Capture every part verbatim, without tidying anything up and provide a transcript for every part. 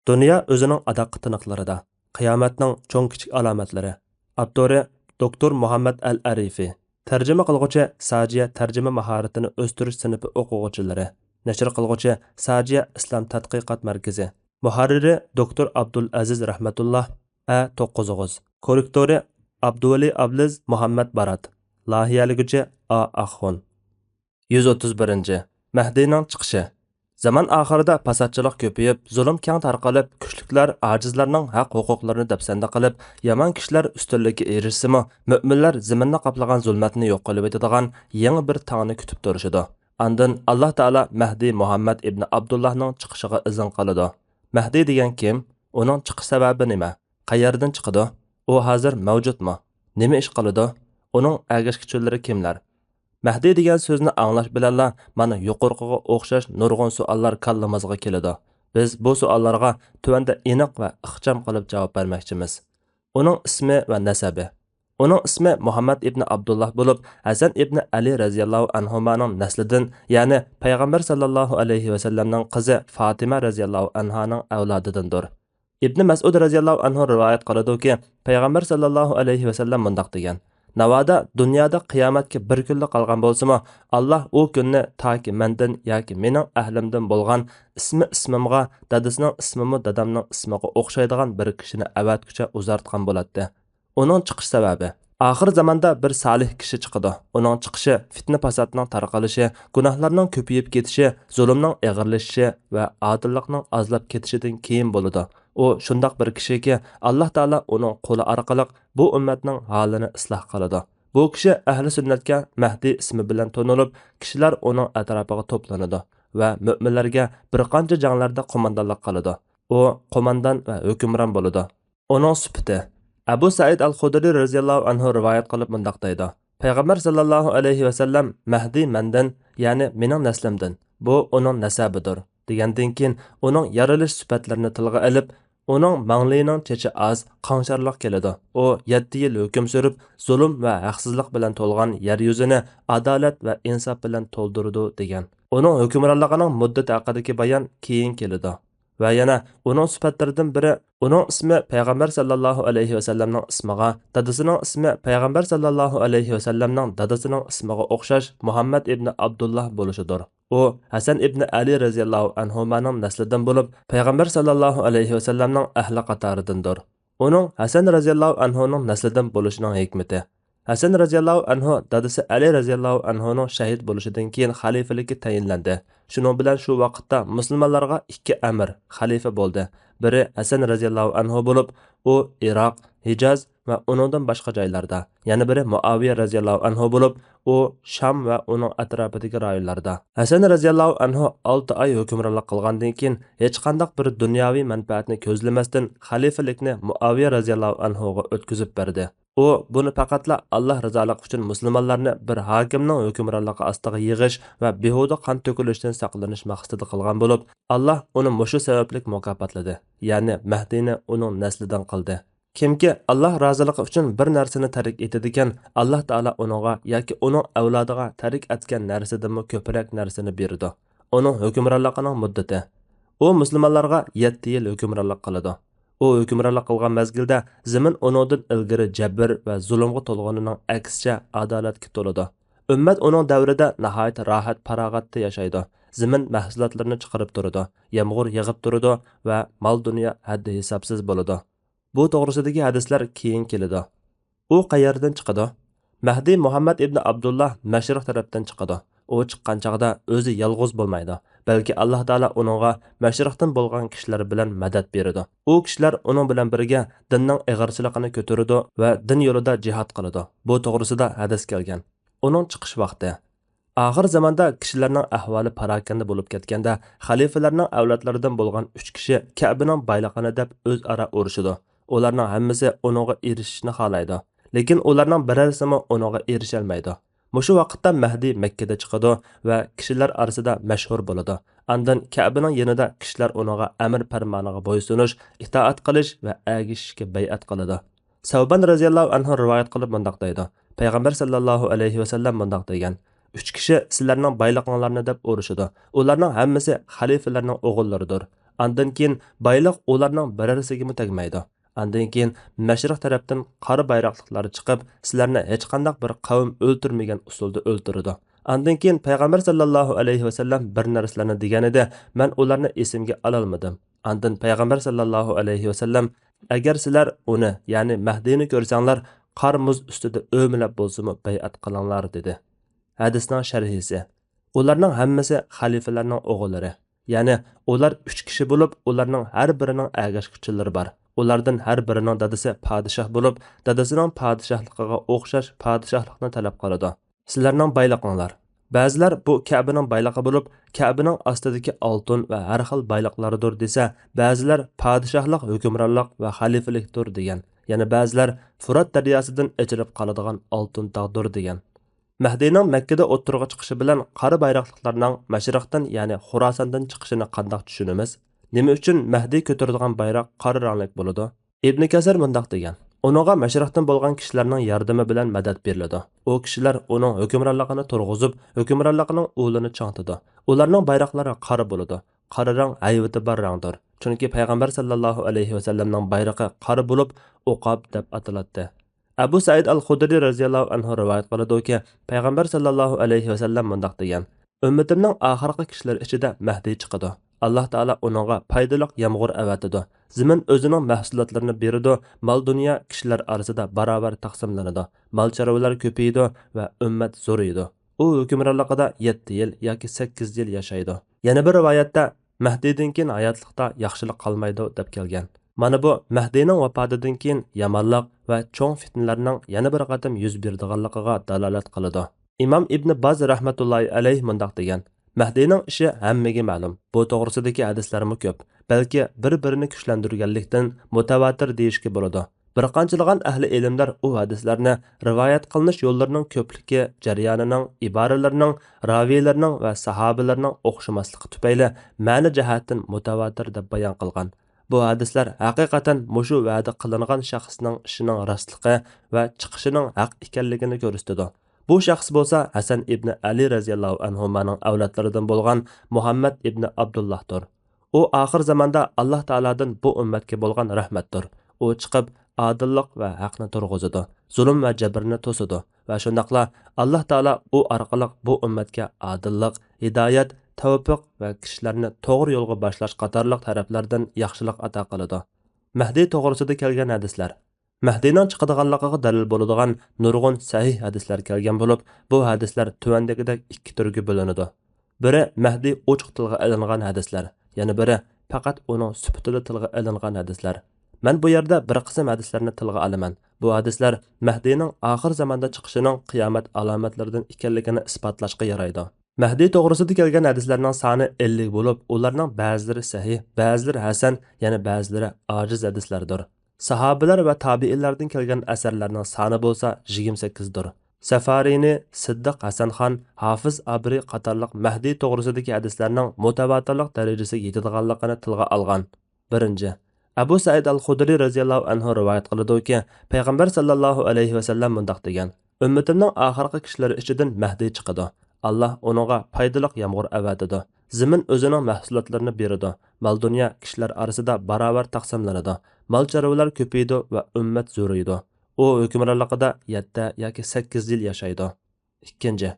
دۇنيا ئۆزىنىڭ ئاداققى تىنىقلىرىدا. قىيامەتنىڭ چوڭ-كىچىك ئالامەتلىرى. ئاپتورى: دوكتور مۇھەممەد ئەل ئەرىفى. تەرجىمە قىلغۇچى: ساجىيە تەرجىمە ماھارىتىنى ئۆستۈرۈش سىنىپى ئوقۇغۇچىلىرى. نەشر قىلغۇچى: ساجىيە ئىسلام تەتقىقات مەركىزى. مۇھەررىرى: دوكتور ئابدۇلئەزىز رەھمەتۇللا، ئە توققۇز ئوغۇز. كوررېكتورى: ئابدۇۋەلى ئابلىز مۇھەممەد بارات. لايىھەلىگۈچى: ئا ئاخۇن. يۈز ئوتتۇز بىرىنچى، مەھدىنىڭ چىقىشى. زامان ئاخىرىدا پاساتچىلىق كۆپىيىپ، زۇلۇم كەڭ تارقىلىپ، كۈچلۈكلەر ئاجىزلارنىڭ ھەق-ھوقۇقلىرىنى دەپسەندە قىلىپ، يامان كىشىلەر ئۈستۈنلۈككە ئېرىشسىمۇ، مۆمىنلەر زېمىننى قاپلىغان زۇلمەتنى يوق قىلىۋېتىدىغان يېڭى بىر تاڭنى كۈتۈپ تۇرۇشىدۇ. ئاندىن ئاللا تائالا مەھدى مۇھەممەد ئىبنى ئابدۇللاھنىڭ چىقىشىغا ئىزىن قىلىدۇ. مەھدى دېگەن كىم؟ ئۇنىڭ چىقىش سەۋەبى نېمە؟ قەيەردىن چىقىدۇ؟ ئۇ ھازىر مەۋجۇتمۇ؟ نېمە ئىش قىلىدۇ؟ ئۇنىڭ ئەگەشكۈچىلىرى كىملەر؟ مەھدى دېگەن سۆزنى ئاڭلاش بىلەنلا مانا يۇقىرىقىغا ئوخشاش نۇرغۇن سوئاللار كاللىمىزغا كېلىدۇ. بىز بۇ سوئاللارغا تۆۋەندە ئېنىق ۋە ئىخچام قىلىپ جاۋاب بەرمەكچىمىز. ئۇنىڭ ئىسمى ۋە نەسەبى. ئۇنىڭ ئىسمى مۇھەممەد ئىبنى ئابدۇللاھ بولۇپ، ھەسەن ئىبنى ئەلى رەزىياللاھۇ ئەنھۇمانىڭ نەسلىدىن، يەنى پەيغەمبەر ساللاللاھۇ ئەلەيھى ۋەسەللەمنىڭ قىزى فاتىمە رەزىياللاھۇ ئەنھانىڭ ئەۋلادىدىندۇر. ئىبنى مەسئۇد رەزىياللاھۇ ئەنھۇ رىۋايەت قىلىدۇكى، پەيغەمبەر ساللاللاھۇ ئەلەيھى ۋەسەللەم مۇنداق دېگەن: ناۋادا دۇنيادا قىيامەتكە بىر كۈنلا قالغان بولسىمۇ، ئاللاھ ئۇ كۈننى تاكى مەندىن ياكى مېنىڭ ئەھلىمدىن بولغان ئىسمى ئىسمىمغا، دادىسىنىڭ ئىسمىمۇ دادامنىڭ ئىسمىغا ئوخشايدىغان بىر كىشىنى ئەۋەتكۈچە ئۇزارتقان بولاتتى. ئۇنىڭ چىقىش سەۋەبى. ئاخىر زاماندا بىر سالىھ كىشى چىقىدۇ. ئۇنىڭ چىقىشى فتنە-پاساتنىڭ تارقىلىشى، گۇناھلارنىڭ كۆپىيىپ كېتىشى، زۇلۇمنىڭ ئېغىرلىشىشى ۋە ئادىللىقنىڭ ئازلاپ كېتىشىدىن كېيىن بولىدۇ. ئۇ شۇنداق بىر كىشىكى، ئاللاھ تائالا ئۇنىڭ قولى ئارقىلىق بۇ ئۈممەتنىڭ ھالىنى ئىسلاھ قىلىدۇ. بۇ كىشى ئەھلى سۈننەتكە مەھدى ئىسمى بىلەن تونۇلۇپ، كىشىلەر ئۇنىڭ ئەتراپىغا توپلىنىدۇ ۋە مۆمىنلەرگە بىر قانچە جەڭلەردە قوماندانلىق قىلىدۇ. ئۇ قوماندان ۋە ھۆكۈمران بولىدۇ. ئۇنىڭ سۈپىتى. ئەبۇ سەئىد ئەل خۇدرى رەزىياللاھۇ ئەنھۇ رىۋايەت قىلىپ مۇنداق دەيدۇ: پەيغەمبەر ساللاللاھۇ ئەلەيھى ۋەسەللەم مەھدى مەندىن، يەنى مېنىڭ نەسلىمدىن، بۇ ئۇنىڭ نەسەبىدۇر، دېگەندىن كېيىن ئۇنىڭ يارىلىش سۈپەتلىرىنى تىلغا ئېلىپ، ئۇنىڭ ماڭلىيىنىڭ چېچى ئاز، قاڭشارلىق كېلىدۇ. ئۇ يەتتە يىل ھۆكۈم سۈرۈپ، زۇلۇم ۋە ھەقسىزلىق بىلەن تولغان يەر يۈزىنى ئادالەت ۋە ئىنساپ بىلەن تولدۇرىدۇ، دېگەن. ئۇنىڭ ھۆكۈمرانلىقىنىڭ مۇددىتى ھەققىدىكى بايان كېيىن كېلىدۇ. ۋە يەنە ئۇنىڭ سۈپەتلىرىدىن بىرى، ئۇنىڭ ئىسمى پەيغەمبەر ساللاللاھۇ ئەلەيھى ۋەسەللەمنىڭ ئىسمىغا، دادىسىنىڭ ئىسمى پەيغەمبەر ساللاللاھۇ ئەلەيھى ۋەسەللەمنىڭ دادىسىنىڭ ئىسمىغا ئوخشاش مۇھەممەد ئىبنى ئابدۇللاھ بولۇشىدۇر. ئۇ ھەسەن ئىبنى ئەلى رەزىياللاھۇ ئەنھۇمانىڭ نەسلىدىن بولۇپ، پەيغەمبەر ساللاللاھۇ ئەلەيھى ۋەسەللەمنىڭ ئەھلى قاتارىدىندۇر. ئۇنىڭ ھەسەن رەزىياللاھۇ ئەنھۇنىڭ نەسلىدىن بولۇشىنىڭ ھېكمىتى. ھەسەن رەزىياللاھۇ ئەنھۇ دادىسى ئەلى رەزىياللاھۇ ئەنھۇنىڭ شەھىت بولۇشىدىن كېيىن خەلىپىلىككە تەيىنلەندى. شۇنىڭ بىلەن شۇ ۋاقىتتا مۇسۇلمانلارغا ئىككى ئەمىر، خەلىپە بولدى. بىرى ھەسەن رەزىياللاھۇ ئەنھۇ بولۇپ، ئۇ ئىراق، ھىجاز ۋە ئۇنىڭدىن باشقا جايلاردا، يەنە بىرى مۇئاۋىيە رەزىياللاھۇ ئەنھۇ بولۇپ، ئۇ شام ۋە ئۇنىڭ ئەتراپىدىكى رايونلاردا. ھەسەن رەزىياللاھۇ ئەنھۇ ئالتە ئاي ھۆكۈمرانلىق قىلغاندىن كېيىن، ھېچقانداق بىر دۇنياۋى مەنپەئەتنى كۆزلىمەستىن، خەلىپىلىكنى مۇئاۋىيە رەزىياللاھۇ ئەنھۇغا ئۆتكۈزۈپ بەردى. ئۇ بۇنى پەقەتلا ئاللاھ رىزالىقى ئۈچۈن مۇسۇلمانلارنى بىر ھاكىمنىڭ ھۆكۈمرانلىقى ئاستىغا يىغىش ۋە بىھۇدە قان تۆكۈلۈشتىن ساقلىنىش مەقسىتىدە قىلغان بولۇپ، ئاللاھ ئۇنى مۇشۇ سەۋەبلىك مۇكاپاتلىدى، يەنى مەھدىنى ئۇنىڭ نەسلىدىن قىلدى. كىمكى ئاللاھ رازىلىقى ئۈچۈن بىر نەرسىنى تەرك ئېتىدىكەن، ئاللاھ تائالا ئۇنىڭغا ياكى ئۇنىڭ ئەۋلادىغا تەرك ئەتكەن نەرسىدىنمۇ كۆپرەك نەرسىنى بېرىدۇ. ئۇنىڭ ھۆكۈمرانلىقىنىڭ مۇددىتى. ئۇ مۇسۇلمانلارغا يەتتە يىل ھۆكۈمرانلىق قىلىدۇ. ئۇ ھۆكۈمرانلىق قىلغان مەزگىلدە زېمىن ئۇنىڭدىن ئىلگىرى جەبىر ۋە زۇلۇمغا تولغىنىنىڭ ئەكسىچە ئادالەتكە تولىدۇ. ئۈممەت ئۇنىڭ دەۋرىدە ناھايىتى راھەت-پاراغەتتە ياشايدۇ. زېمىن مەھسۇلاتلىرىنى چىقىرىپ تۇرىدۇ، يامغۇر يېغىپ تۇرىدۇ ۋە مال-دۇنيا ھەددى-ھېسابسىز بولىدۇ. بۇ توغرىسىدىكى ھەدىسلەر كېيىن كېلىدۇ. ئۇ قەيەردىن چىقىدۇ؟ مەھدى مۇھەممەد ئىبنى ئابدۇللا مەشرىق تەرەپتىن چىقىدۇ. ئۇ چىققان چاغدا ئۆزى يالغۇز بولمايدۇ، بەلكى ئاللاھ تائالا ئۇنىڭغا مەشرىقتىن بولغان كىشىلەر بىلەن مەدەت بېرىدۇ. ئۇ كىشىلەر ئۇنىڭ بىلەن بىرگە دىننىڭ ئېغىرچىلىقىنى كۆتۈرىدۇ ۋە دىن يولىدا جىھاد قىلىدۇ. بۇ توغرىسىدا ھەدىس كەلگەن. ئۇنىڭ چىقىش ۋاقتى. ئاخىر زاماندا كىشىلەرنىڭ ئەھۋالى پاراكەندە بولۇپ كەتكەندە، خەلىپىلەرنىڭ ئەۋلادلىرىدىن بولغان ئۈچ كىشى كەبىنىڭ بايلىقىنى دەپ ئۆزئارا ئۇرۇشىدۇ. ئۇلارنىڭ ھەممىسى ئۇنىڭغا ئېرىشىشنى خالايدۇ. لېكىن ئۇلارنىڭ بىرەرسىمۇ ئۇنىڭغا ئېرىشەلمەيدۇ. مۇشۇ ۋاقىتتا مەھدى مەككىدە چىقىدۇ ۋە كىشىلەر ئارىسىدا مەشھۇر بولىدۇ. ئاندىن كەبىنىڭ يېنىدا كىشىلەر ئۇنىڭغا ئەمر پەرمانىغا بويسۇنۇش، ئىتائەت قىلىش ۋە ئەگىشىشكە بەيئەت قىلىدۇ. سەۋبان رەزىياللاھۇ ئەنھۇ رىۋايەت قىلىپ مۇنداق دەيدۇ، پەيغەمبەر ساللاللاھۇ ئەلەيھى ۋەسەللەم مۇنداق دېگەن، ئۈچ كىشى سىلەرنىڭ بايلىقىڭلارنى دەپ ئۇرۇشىدۇ. ئۇلارنىڭ ھەممىسى خەلىپىلەرنىڭ ئوغۇللىرىدۇر. ئاندىن كېيىن بايلىق ئۇلارنىڭ بىرەرسىگىمۇ تەگمەيدۇ. ئاندىن كېيىن مەشرىق تەرەپتىن قارا بايراقلىقلار چىقىپ، سىلەرنى ھېچقانداق بىر قەۋم ئۆلتۈرمىگەن ئۇسۇلدا ئۆلتۈرىدۇ. ئاندىن كېيىن پەيغەمبەر ساللاللاھۇ ئەلەيھى ۋەسەللەم بىر نەرسىلەرنى دېگەنىدى، مەن ئۇلارنى ئېسىمگە ئالالمىدىم. ئاندىن پەيغەمبەر ساللاللاھۇ ئەلەيھى ۋەسەللەم، ئەگەر سىلەر ئۇنى، يەنى مەھدىينى كۆرسەڭلار، قار مۇز ئۈستىدە ئۆمىلەپ بولسىمۇ بەيئەت قىلىڭلار، دېدى. ھەدىسنىڭ شەرھىسى. ئۇلارنىڭ ھەممىسى خەلىپىلەرنىڭ ئوغۇللىرى. يەنى ئۇلار ئۈچ كىشى بولۇپ، ئۇلارنىڭ ھەر بىرىنىڭ ئەگەشكۈچىلىرى بار. ئۇلاردىن ھەر بىرىنىڭ دادىسى پادىشاھ بولۇپ، دادىسىنىڭ پادىشاھلىقىغا ئوخشاش پادىشاھلىقنى تەلەپ قىلىدۇ. سىلەرنىڭ بايلىقىڭلار. بەزىلەر بۇ كەبىنىڭ بايلىقى بولۇپ، كەبىنىڭ ئاستىدىكى ئالتۇن ۋە ھەر خىل بايلىقلاردۇر دېسە، بەزىلەر پادىشاھلىق، ھۆكۈمرانلىق ۋە خەلىپىلىكتۇر دېگەن. يەنە بەزىلەر فۇرات دەرياسىدىن ئېچىلىپ قالىدىغان ئالتۇن تاغدۇر دېگەن. مەھدىينىڭ مەككىدە ئوتتۇرىغا چىقىشى بىلەن قارا بايراقلىقلارنىڭ مەشرىقتىن، يەنى خوراساندىن چىقىشىنى قانداق چۈشىنىمىز؟ نېمە ئۈچۈن مەھدىي كۆتۈرىدىغان بايراق قارا رەڭلىك بولىدۇ؟ ئىبنى كەسىر مۇنداق دېگەن، ئۇنىڭغا مەشرىقتىن بولغان كىشىلەرنىڭ ياردىمى بىلەن مەدەت بېرىلىدۇ. ئۇ كىشىلەر ئۇنىڭ ھۆكۈمرانلىقىنى تۇرغۇزۇپ، ھۆكۈمرانلىقىنىڭ ئۇلىنى چىڭىتىدۇ. ئۇلارنىڭ بايراقلىرى قارا بولىدۇ. قارا رەڭ ھەيۋىتى بار رەڭدۇر. چۈنكى پەيغەمبەر ساللاللاھۇ ئەلەيھى ۋەسەللەمنىڭ بايرىقى قارا بولۇپ، ئوقاب دەپ ئاتىلاتتى. ئەبۇ سەئىد ئەل خۇدرى رەزىياللاھۇ ئەنھۇ رىۋايەت قىلىدۇكى، پەيغەمبەر ساللاللاھۇ ئەلەيھى ۋەسەللەم مۇنداق دېگەن، ئۈممىتىمنىڭ ئاخىرقى كىشىلىرى ئىچىدە مەھدىي چىقىدۇ. ئاللاھ تائالا ئۇنىڭغا پايدىلىق يامغۇر ئەۋەتىدۇ. زېمىن ئۆزىنىڭ مەھسۇلاتلىرىنى بېرىدۇ، مال-دۇنيا كىشىلەر ئارىسىدا باراۋەر تەقسىملىنىدۇ. مال-چارۋىلار كۆپىيىدۇ ۋە ئۈممەت زورىيىدۇ. ئۇ ھۆكۈمرانلىقىدا يەتتە يىل ياكى سەككىز يىل ياشايدۇ. يەنە بىر رىۋايەتتە، مەھدىيدىن كېيىن ھاياتلىقتا ياخشىلىق قالمايدۇ، دەپ كەلگەن. مانا بۇ مەھدىينىڭ ۋاپاتىدىن كېيىن يامانلىق ۋە چوڭ فىتنىلەرنىڭ يەنە بىر قېتىم يۈز بېرىدىغانلىقىغا دالالەت قىلىدۇ. ئىمام ئىبنى باز رەھمەتۇللاھى ئەلەيھ مۇنداق دېگەن، مەھدىينىڭ ئىشى ھەممىگە مەلۇم. بۇ توغرىسىدىكى ھەدىسلەرمۇ كۆپ. بەلكى بىر-بىرىنى كۈچلەندۈرگەنلىكتىن مۇتەۋاتىر دېيىشكە بولىدۇ. بىر قانچىلىغان ئەھلى ئىلىملەر ئۇ ھەدىسلەرنى رىۋايەت قىلىنىش يوللىرىنىڭ كۆپلۈكى، جەريانىنىڭ، ئىبارىلىرىنىڭ، راۋىيلىرىنىڭ ۋە ساھابىلىرىنىڭ ئوخشىماسلىقى تۈپەيلى مەنە جەھەتتىن مۇتەۋاتىر دەپ بايان قىلغان. بۇ ھەدىسلەر ھەقىقەتەن مۇشۇ ۋەدە قىلىنغان شەخسنىڭ ئىشىنىڭ راستلىقى ۋە چىقىشىنىڭ ھەق ئىكەنلىكىنى كۆرسىتىدۇ. بۇ شەخس بولسا ھەسەن ئىبنى ئەلى رەزىياللاھۇ ئەنھۇمانىڭ ئەۋلادلىرىدىن بولغان مۇھەممەد ئىبنى ئابدۇللاھتۇر. ئۇ ئاخىر زاماندا ئاللاھ تائالادىن بۇ ئۈممەتكە بولغان رەھمەتتۇر. ئۇ چىقىپ، ئادىللىق ۋە ھەقنى تۇرغۇزىدۇ، زۇلۇم ۋە جەبىرنى توسىدۇ ۋە شۇنداقلا ئاللاھ تائالا ئۇ ئارقىلىق بۇ ئۈممەتكە ئادىللىق، ھىدايەت، تەۋپىق ۋە كىشىلەرنى توغرا يولغا باشلاش قاتارلىق تەرەپلەردىن ياخشىلىق ئاتا قىلىدۇ. مەھدىي توغرىسىدا كەلگەن ھەدىسلەر. مەھدىينىڭ چىقىدىغانلىقىغا دەلىل بولىدىغان نۇرغۇن سەھىھ ھەدىسلەر كەلگەن بولۇپ، بۇ ھەدىسلەر تۆۋەندىكىدەك ئىككى تۈرگە بۆلۈنىدۇ. بىرى مەھدىي ئوچۇق تىلغا ئېلىنغان ھەدىسلەر، يەنە بىرى پەقەت ئۇنىڭ سۈپىتىدە تىلغا ئېلىنغان ھەدىسلەر. مەن بۇ يەردە بىر قىسىم ھەدىسلەرنى تىلغا ئالىمەن. بۇ ھەدىسلەر مەھدىينىڭ ئاخىر زاماندا چىقىشىنىڭ قىيامەت ئالامەتلىرىدىن ئىكەنلىكىنى ئىسپاتلاشقا يارايدۇ. مەھدىي توغرىسىدا كەلگەن ھەدىسلەرنىڭ سانى ئەللىك بولۇپ، ئۇلارنىڭ بەزىلىرى سەھىھ، بەزىلىرى ھەسەن، يەنە بەزىلىرى ئاجىز ھەدىسلەردۇر. ساھابىلەر ۋە تابىئىنلاردىن كەلگەن ئەسەرلەرنىڭ سانى بولسا يىگىرمە سەككىزدۇر. سەفارىنى، سىددىق ھەسەنخان، ھافىز ئابرى قاتارلىق مەھدىي توغرىسىدىكى ھەدىسلەرنىڭ مۇتەۋاتىرلىق دەرىجىسىگە يېتىدىغانلىقىنى تىلغا ئالغان. بىرىنچى، ئەبۇ سەئىد ئەل خۇدرى رەزىياللاھۇ ئەنھۇ رىۋايەت قىلىدۇكى، پەيغەمبەر ساللاللاھۇ ئەلەيھى ۋەسەللەم مۇنداق دېگەن، ئۈممىتىمنىڭ ئاخىرقى كىشىلىرى ئىچىدىن مەھدىي چىقىدۇ. ئاللاھ ئۇنىڭغا پايدىلىق يامغۇر ئەۋەتىدۇ. زېمىن ئۆزىنىڭ مەھسۇلاتلىرىنى بېرىدۇ. مال-دۇنيا كىشىلەر ئارىسىدا باراۋەر تەقسىملىنىدۇ. مال-چارۋىلار كۆپىيىدۇ ۋە ئۈممەت زورىيىدۇ. ئۇ ھۆكۈمرانلىقىدا يەتتە ياكى سەككىز يىل ياشايدۇ. ئىككىنچى،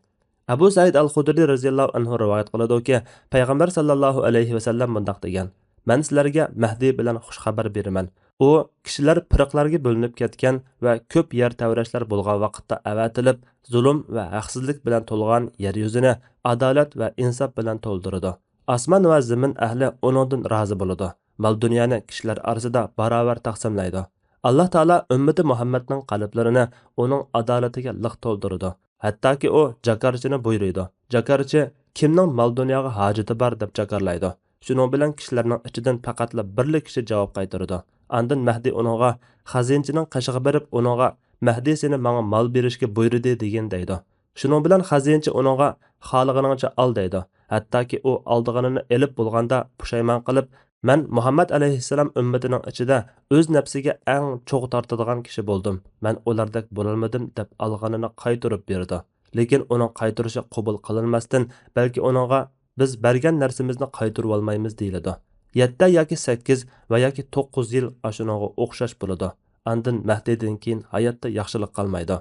ئەبۇ سەئىد ئەل خۇدرى رەزىياللاھۇ ئەنھۇ رىۋايەت قىلىدۇكى، پەيغەمبەر ساللاللاھۇ ئەلەيھى ۋەسەللەم مۇنداق دېگەن، مەن سىلەرگە مەھدىي بىلەن خۇش خەۋەر بېرىمەن. ئۇ كىشىلەر پىرقىلەرگە بۆلۈنۈپ كەتكەن ۋە كۆپ يەر تەۋرەشلەر بولغان ۋاقىتتا ئەۋەتىلىپ، زۇلۇم ۋە ھەقسىزلىك بىلەن تولغان يەر يۈزىنى ئادالەت ۋە ئىنساپ بىلەن تولدۇرىدۇ. ئاسمان ۋە زېمىن ئەھلى ئۇنىڭدىن رازى بولىدۇ. مال-دۇنيانى كىشىلەر ئارىسىدا باراۋەر تەقسىملەيدۇ. ئاللاھ تائالا ئۈممىتى مۇھەممەدنىڭ قەلبلىرىنى ئۇنىڭ ئادالىتىگە لىق تولدۇرىدۇ. ھەتتاكى ئۇ جاكارچىنى بۇيرۇيدۇ. جاكارچى، كىمنىڭ مال-دۇنياغا ھاجىتى بار، دەپ جاكارلايدۇ. شۇنىڭ بىلەن كىشىلەرنىڭ ئىچىدىن پەقەتلا بىرلا كىشى جاۋاب قايتۇرىدۇ. ئاندىن مەھدى ئۇنىڭغا، خەزىنىچىنىڭ قېشىغا بېرىپ، ئۇنىڭغا، مەھدى سېنى ماڭا مال بېرىشكە بۇيرۇدى، دېگىن، دەيدۇ. شۇنىڭ بىلەن خەزىنىچى ئۇنىڭغا، خالىغىنىڭچە ئال، دەيدۇ. ھەتتاكى ئۇ ئالىدىغىنىنى ئېلىپ بولغاندا پۇشايمان قىلىپ، مەن مۇھەممەد ئەلەيھىسسالام ئۈممىتىنىڭ ئىچىدە ئۆز نەپسىگە ئەڭ چوغ تارتىدىغان كىشى بولدۇم. مەن ئۇلاردەك بولالمىدىم، دەپ ئالغىنىنى قايتۇرۇپ بېرىدۇ. لېكىن ئۇنىڭ قايتۇرۇشى قوبۇل قىلىنماستىن، بەلكى ئۇنىڭغا، بىز بەرگەن نەرسىمىزنى قايتۇرۇۋالمايمىز، دېيىلىدۇ. يەتتە ياكى سەككىز ۋە ياكى توققۇز يىل ئاشۇنىڭغا ئوخشاش بولىدۇ. ئاندىن مەھدىدىن كېيىن ھاياتتا ياخشىلىق قالمايدۇ.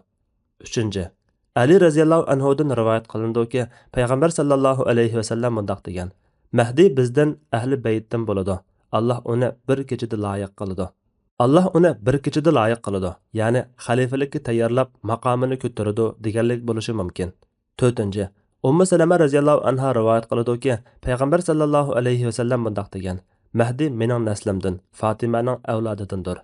ئۈچىنچى، ئەلى رەزىياللاھۇ ئەنھۇدىن رىۋايەت قىلىنىدۇكى، پەيغەمبەر ساللاللاھۇ ئەلەيھى ۋەسەللەم مۇنداق دېگەن: مەھدى بىزدىن، ئەھلى بەيتتىن بولىدۇ. ئاللاھ ئۇنى بىر كېچىدە لايىق قىلىدۇ. ئاللاھ ئۇنى بىر كېچىدە لايىق قىلىدۇ، يەنى خەلىپىلىككە تەييارلاپ، ماقامىنى كۆتۈرىدۇ دېگەنلىك بولۇشى مۇمكىن. تۆتىنچى، ئۇممۇ سەلەمە رەزىياللاھۇ ئەنھا رىۋايەت قىلىدۇكى، پەيغەمبەر ساللاللاھۇ ئەلەيھى ۋەسەللەم مۇنداق دېگەن: مەھدى مېنىڭ نەسلىمدىن، فاتىمەنىڭ ئەۋلادىدىندۇر.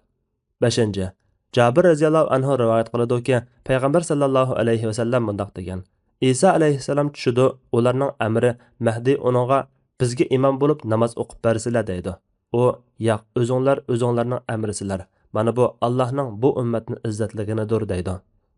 بەشىنچى، جابىر رەزىياللاھۇ ئەنھۇ رىۋايەت قىلىدۇكى، پەيغەمبەر ساللاللاھۇ ئەلەيھى ۋەسەللەم مۇنداق دېگەن: ئىسا ئەلەيھىسسالام چۈشىدۇ، ئۇلارنىڭ ئەمرى، مەھدى ئۇنىڭغا، بىزگە ئىمام بولۇپ ناماز ئوقۇپ بەرسىلە دەيدۇ. ئۇ، ياق، ئۆزۈڭلار ئۆزۈڭلارنىڭ ئەمرىسىلەر. مانا بۇ ئاللاھنىڭ بۇ ئۈممەتنى ئىززەتلىگىنىدۇر دەيدۇ.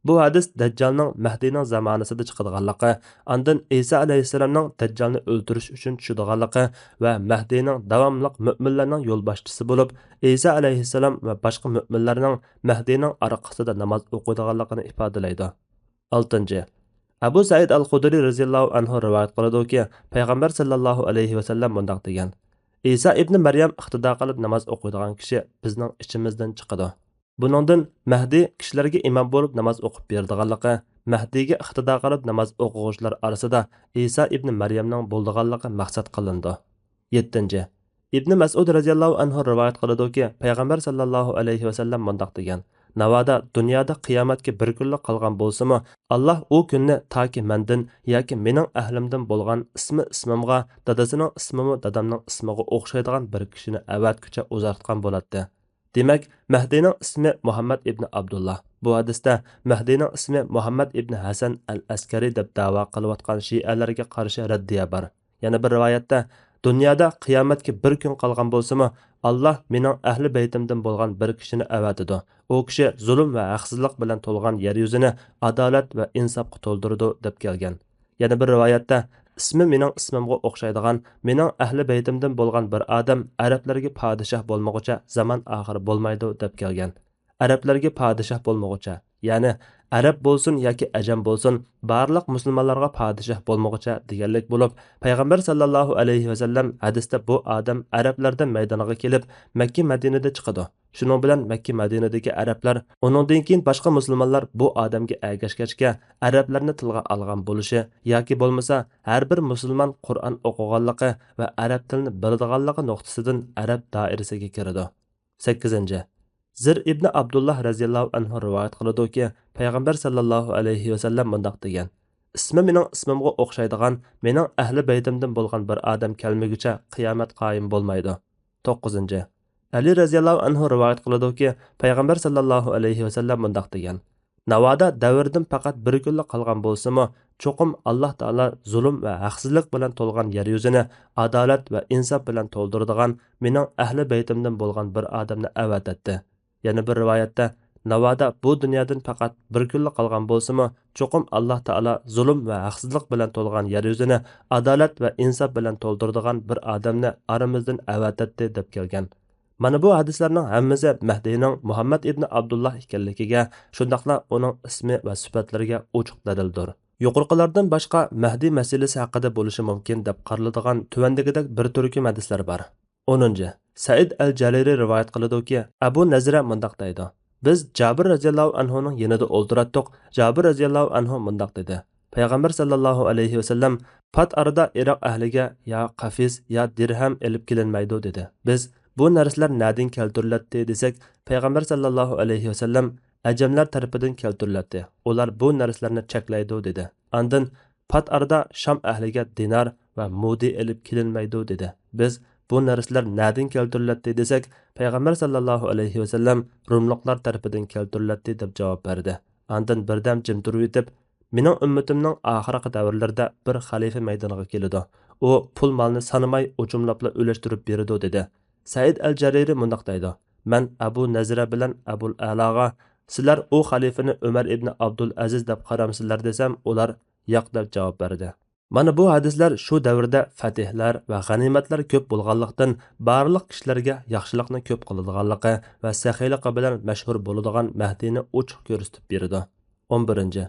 بۇ ھەدىس دەججالنىڭ مەھدىنىڭ زامانىسىدا چىقىدىغانلىقى، ئاندىن ئىسا ئەلەيھىسسالامنىڭ دەججالنى ئۆلتۈرۈش ئۈچۈن چۈشىدىغانلىقى ۋە مەھدىنىڭ داۋاملىق مۆمىنلەرنىڭ يولباشچىسى بولۇپ، ئىسا ئەلەيھىسسالام ۋە باشقا مۆمىنلەرنىڭ مەھدىنىڭ ئارقىسىدا ناماز ئوقۇيدىغانلىقىنى ئىپادىلەيدۇ. ئالتىنچى، ئەبۇ سەئىد ئەل خۇدرى رەزىياللاھۇ ئەنھۇ رىۋايەت قىلىدۇكى، پەيغەمبەر ساللاللاھۇ ئەلەيھى ۋەسەللەم مۇنداق دېگەن: ئىسا ئىبنى مەريەم ئىقتىدا قىلىپ ناماز ئوقۇيدىغان كىشى بىزنىڭ ئىچىمىزدىن چىقىدۇ. بۇنىڭدىن مەھدى كىشىلەرگە ئىمام بولۇپ ناماز ئوقۇپ بېرىدىغانلىقى، مەھدىگە ئىقتىدا قىلىپ ناماز ئوقۇغۇچىلار ئارىسىدا ئىسا ئىبنى مەريەمنىڭ بولىدىغانلىقى مەقسەت قىلىنىدۇ. يەتتىنچى، ئىبنى مەسئۇد رەزىياللاھۇ ئەنھۇ رىۋايەت قىلىدۇكى، پەيغەمبەر ساللاللاھۇ ئەلەيھى ۋەسەللەم مۇنداق دېگەن: ناۋادا دۇنيادا قىيامەتكە بىر كۈنلا قالغان بولسىمۇ، ئاللاھ ئۇ كۈننى تاكى مەندىن ياكى مېنىڭ ئەھلىمدىن بولغان ئىسمى ئىسمىمغا، دادىسىنىڭ ئىسمىمۇ دادامنىڭ ئىسمىغا ئوخشايدىغان بىر كىشىنى ئەۋەتكۈچە ئۇزارتقان بولاتتى. دېمەك، مەھدىنىڭ ئىسمى مۇھەممەد ئىبنى ئابدۇللا. بۇ ھەدىستە مەھدىنىڭ ئىسمى مۇھەممەد ئىبنى ھەسەن ئەل ئەسكەرى دەپ دەۋا قىلىۋاتقان شىئەلەرگە قارشى رەددىيە بار. يەنە بىر رىۋايەتتە، دۇنيادا قىيامەتكە بىر كۈن قالغان بولسىمۇ، ئاللاھ مېنىڭ ئەھلى بەيتىمدىن بولغان بىر كىشىنى ئەۋەتىدۇ. ئۇ كىشى زۇلۇم ۋە ھەقسىزلىق بىلەن تولغان يەر يۈزىنى ئادالەت ۋە ئىنساپقا تولدۇرىدۇ، دەپ كەلگەن. يەنە بىر رىۋايەتتە، ئىسمى مېنىڭ ئىسمىمغا ئوخشايدىغان، مېنىڭ ئەھلى بەيتىمدىن بولغان بىر ئادەم ئەرەبلەرگە پادىشاھ بولمىغۇچە زامان ئاخىرى بولمايدۇ، دەپ كەلگەن. ئەرەبلەرگە پادىشاھ بولمىغۇچە، يەنى ئەرەب بولسۇن ياكى ئەجەم بولسۇن، بارلىق مۇسۇلمانلارغا پادىشاھ بولمىغۇچە دېگەنلىك بولۇپ، پەيغەمبەر ساللاللاھۇ ئەلەيھى ۋەسەللەم ھەدىستە بۇ ئادەم ئەرەبلەردىن مەيدانغا كېلىپ، مەككە مەدىنىدە چىقىدۇ. شۇنىڭ بىلەن مەككە مەدىنىدىكى ئەرەبلەر، ئۇنىڭدىن كېيىن باشقا مۇسۇلمانلار بۇ ئادەمگە ئەگەشكەچكە، ئەرەبلەرنى تىلغا ئالغان بولۇشى ياكى بولمىسا ھەر بىر مۇسۇلمان قۇرئان ئوقۇغانلىقى ۋە ئەرەب تىلىنى بىلىدىغانلىقى نۇقتىسىدىن ئەرەب دائىرىسىگە كىرىدۇ. سەككىزىنچى، زىر ئىبنى ئابدۇللا رەزىياللاھۇ ئەنھۇ رىۋايەت قىلىدۇكى، پەيغەمبەر ساللاللاھۇ ئەلەيھى ۋەسەللەم مۇنداق دېگەن: ئىسمى مېنىڭ ئىسمىمغا ئوخشايدىغان، مېنىڭ ئەھلى بەيتىمدىن بولغان بىر ئادەم كەلمىگۈچە قىيامەت قايىم بولمايدۇ. توققۇزىنچى، ئەلى رەزىياللاھۇ ئەنھۇ رىۋايەت قىلىدۇكى، پەيغەمبەر ساللاللاھۇ ئەلەيھى ۋەسەللەم مۇنداق دېگەن: ناۋادا دەۋردىن پەقەت بىر كۈنلا قالغان بولسىمۇ، چوقۇم ئاللاھ تائالا زۇلۇم ۋە ھەقسىزلىق بىلەن تولغان يەر يۈزىنى ئادالەت ۋە ئىنساپ بىلەن تولدۇرىدىغان مېنىڭ ئەھلى بەيتىمدىن بولغان بىر ئادەمنى ئەۋەتەتتى. يەنە بىر رىۋايەتتە، ناۋادا بۇ دۇنيادىن پەقەت بىر كۈنلا قالغان بولسىمۇ، چوقۇم ئاللاھ تائالا زۇلۇم ۋە ھەقسىزلىق بىلەن تولغان يەر يۈزىنى ئادالەت ۋە ئىنساپ بىلەن تولدۇرىدىغان بىر ئادەمنى ئارىمىزدىن ئەۋەتەتتى، دەپ كەلگەن. مانا بۇ ھەدىسلەرنىڭ ھەممىسى مەھدىينىڭ مۇھەممەد ئىبنى ئابدۇللاھ ئىكەنلىكىگە، شۇنداقلا ئۇنىڭ ئىسمى ۋە سۈپەتلىرىگە ئوچۇق دەلىلدۇر. يۇقىرىقىلاردىن باشقا، مەھدىي مەسىلىسى ھەققىدە بولۇشى مۇمكىن دەپ قارىلىدىغان تۆۋەندىكىدەك بىر تۈركۈم ھەدىسلەر بار. ئونىنچى، سەئىد ئەل جەرىرى رىۋايەت قىلىدۇكى، ئەبۇ نەزرە مۇنداق دەيدۇ: بىز جابىر رەزىياللاھۇ ئەنھۇنىڭ يېنىدا ئولتۇراتتۇق. جابىر رەزىياللاھۇ ئەنھۇ مۇنداق دېدى: پەيغەمبەر ساللاللاھۇ ئەلەيھى ۋەسەللەم پات ئارىدا ئىراق ئەھلىگە يا قەفىز، يا دىرھەم ئېلىپ كېلىنمەيدۇ، دېدى. بىز بۇ نەرسىلەر نەدىن كەلتۈرۈلەتتى دېسەك، پەيغەمبەر ساللاللاھۇ ئەلەيھى ۋەسەللەم ئەجەملەر تەرىپىدىن كەلتۈرۈلەتتى، ئۇلار بۇ نەرسىلەرنى چەكلەيدۇ، دېدى. ئاندىن پات ئارىدا شام ئەھلىگە دىنار ۋە مۇدى ئېلىپ كېلىنمەيدۇ، دېدى. بىز بۇ نەرسىلەر نەدىن كەلتۈرۈلەتتى دېسەك، پەيغەمبەر ساللاللاھۇ ئەلەيھى ۋەسەللەم روملۇقلار تەرىپىدىن كەلتۈرۈلەتتى، دەپ جاۋاب بەردى. ئاندىن بىردەم جىم تۇرۇۋېتىپ، مېنىڭ ئۈممىتىمنىڭ ئاخىرقى دەۋرلىرىدە بىر خەلىپە مەيدانغا كېلىدۇ. ئۇ پۇل مالنى سانىماي ئوچۇملاپلا ئۈلەشتۈرۈپ بېرىدۇ، دېدى. سەئىد ئەل جەرىرى مۇنداق دەيدۇ: مەن ئەبۇ نەزرە بىلەن ئەبۇل ئەلاغا، سىلەر ئۇ خەلىپىنى ئۆمەر ئىبنى ئابدۇل ئەزىز دەپ قارامسىلەر دېسەم، ئۇلار ياق دەپ جاۋاب بەردى. مانا بۇ ھەدىسلەر شۇ دەۋردە فەتھلەر ۋە غەنىيمەتلەر كۆپ بولغانلىقتىن، بارلىق كىشىلەرگە ياخشىلىقنى كۆپ قىلىدىغانلىقى ۋە سېخىيلىقى بىلەن مەشھۇر بولىدىغان مەھدىنى ئوچۇق كۆرسىتىپ بېرىدۇ. ئون بىرىنچى،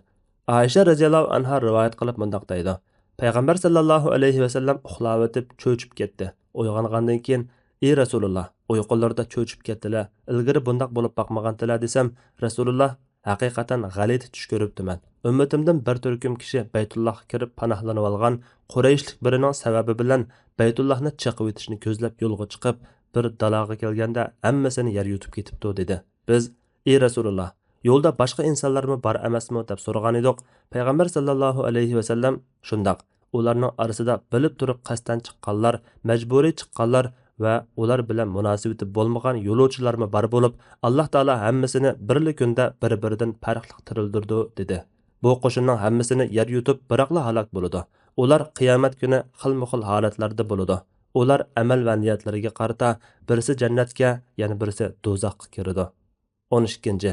ئائىشە رەزىياللاھۇ ئەنھا رىۋايەت قىلىپ مۇنداق دەيدۇ: پەيغەمبەر ساللاللاھۇ ئەلەيھى ۋەسەللەم ئۇخلاۋېتىپ چۆچۈپ كەتتى. ئويغانغاندىن كېيىن، ئى رەسۇلۇللا، ئۇيقۇلىرىدا چۆچۈپ كەتتىلە، ئىلگىرى بۇنداق بولۇپ باقمىغانتىلە دېسەم، رەسۇلۇللا، ھەقىقەتەن غەلىتە چۈش كۆرۈپتىمەن. ئۈممىتىمدىن بىر تۈركۈم كىشى بەيتۇللاھقا كىرىپ پاناھلىنىۋالغان قۇرەيشلىك بىرىنىڭ سەۋەبى بىلەن بەيتۇللاھنى چېقىۋېتىشنى كۆزلەپ يولغا چىقىپ، بىر دالاغا كەلگەندە ھەممىسىنى يەر يۇتۇپ كېتىپتۇ، دېدى. بىز، ئى رەسۇلۇللا، يولدا باشقا ئىنسانلارمۇ بار ئەمەسمۇ؟ دەپ سورىغانىدۇق. پەيغەمبەر ساللاللاھۇ ئەلەيھى ۋەسەللەم، شۇنداق، ئۇلارنىڭ ئارىسىدا بىلىپ تۇرۇپ قەستەن چىققانلار، مەجبۇرىي چىققانلار ۋە ئۇلار بىلەن مۇناسىۋىتى بولمىغان يولۇچىلارمۇ بار بولۇپ، ئاللاھ تائالا ھەممىسىنى بىرلا كۈندە بىر-بىرىدىن پەرقلىق تىرىلدۈرىدۇ، دېدى. بۇ قوشۇننىڭ ھەممىسىنى يەر يۇتۇپ بىراقلا ھالاك بولىدۇ. ئۇلار قىيامەت كۈنى خىلمۇخىل ھالەتلەردە بولىدۇ. ئۇلار ئەمەل ۋە نىيەتلىرىگە قارىتا بىرسى جەننەتكە، يەنە بىرسى دوزاخقا كىرىدۇ. ئون ئىككىنچى.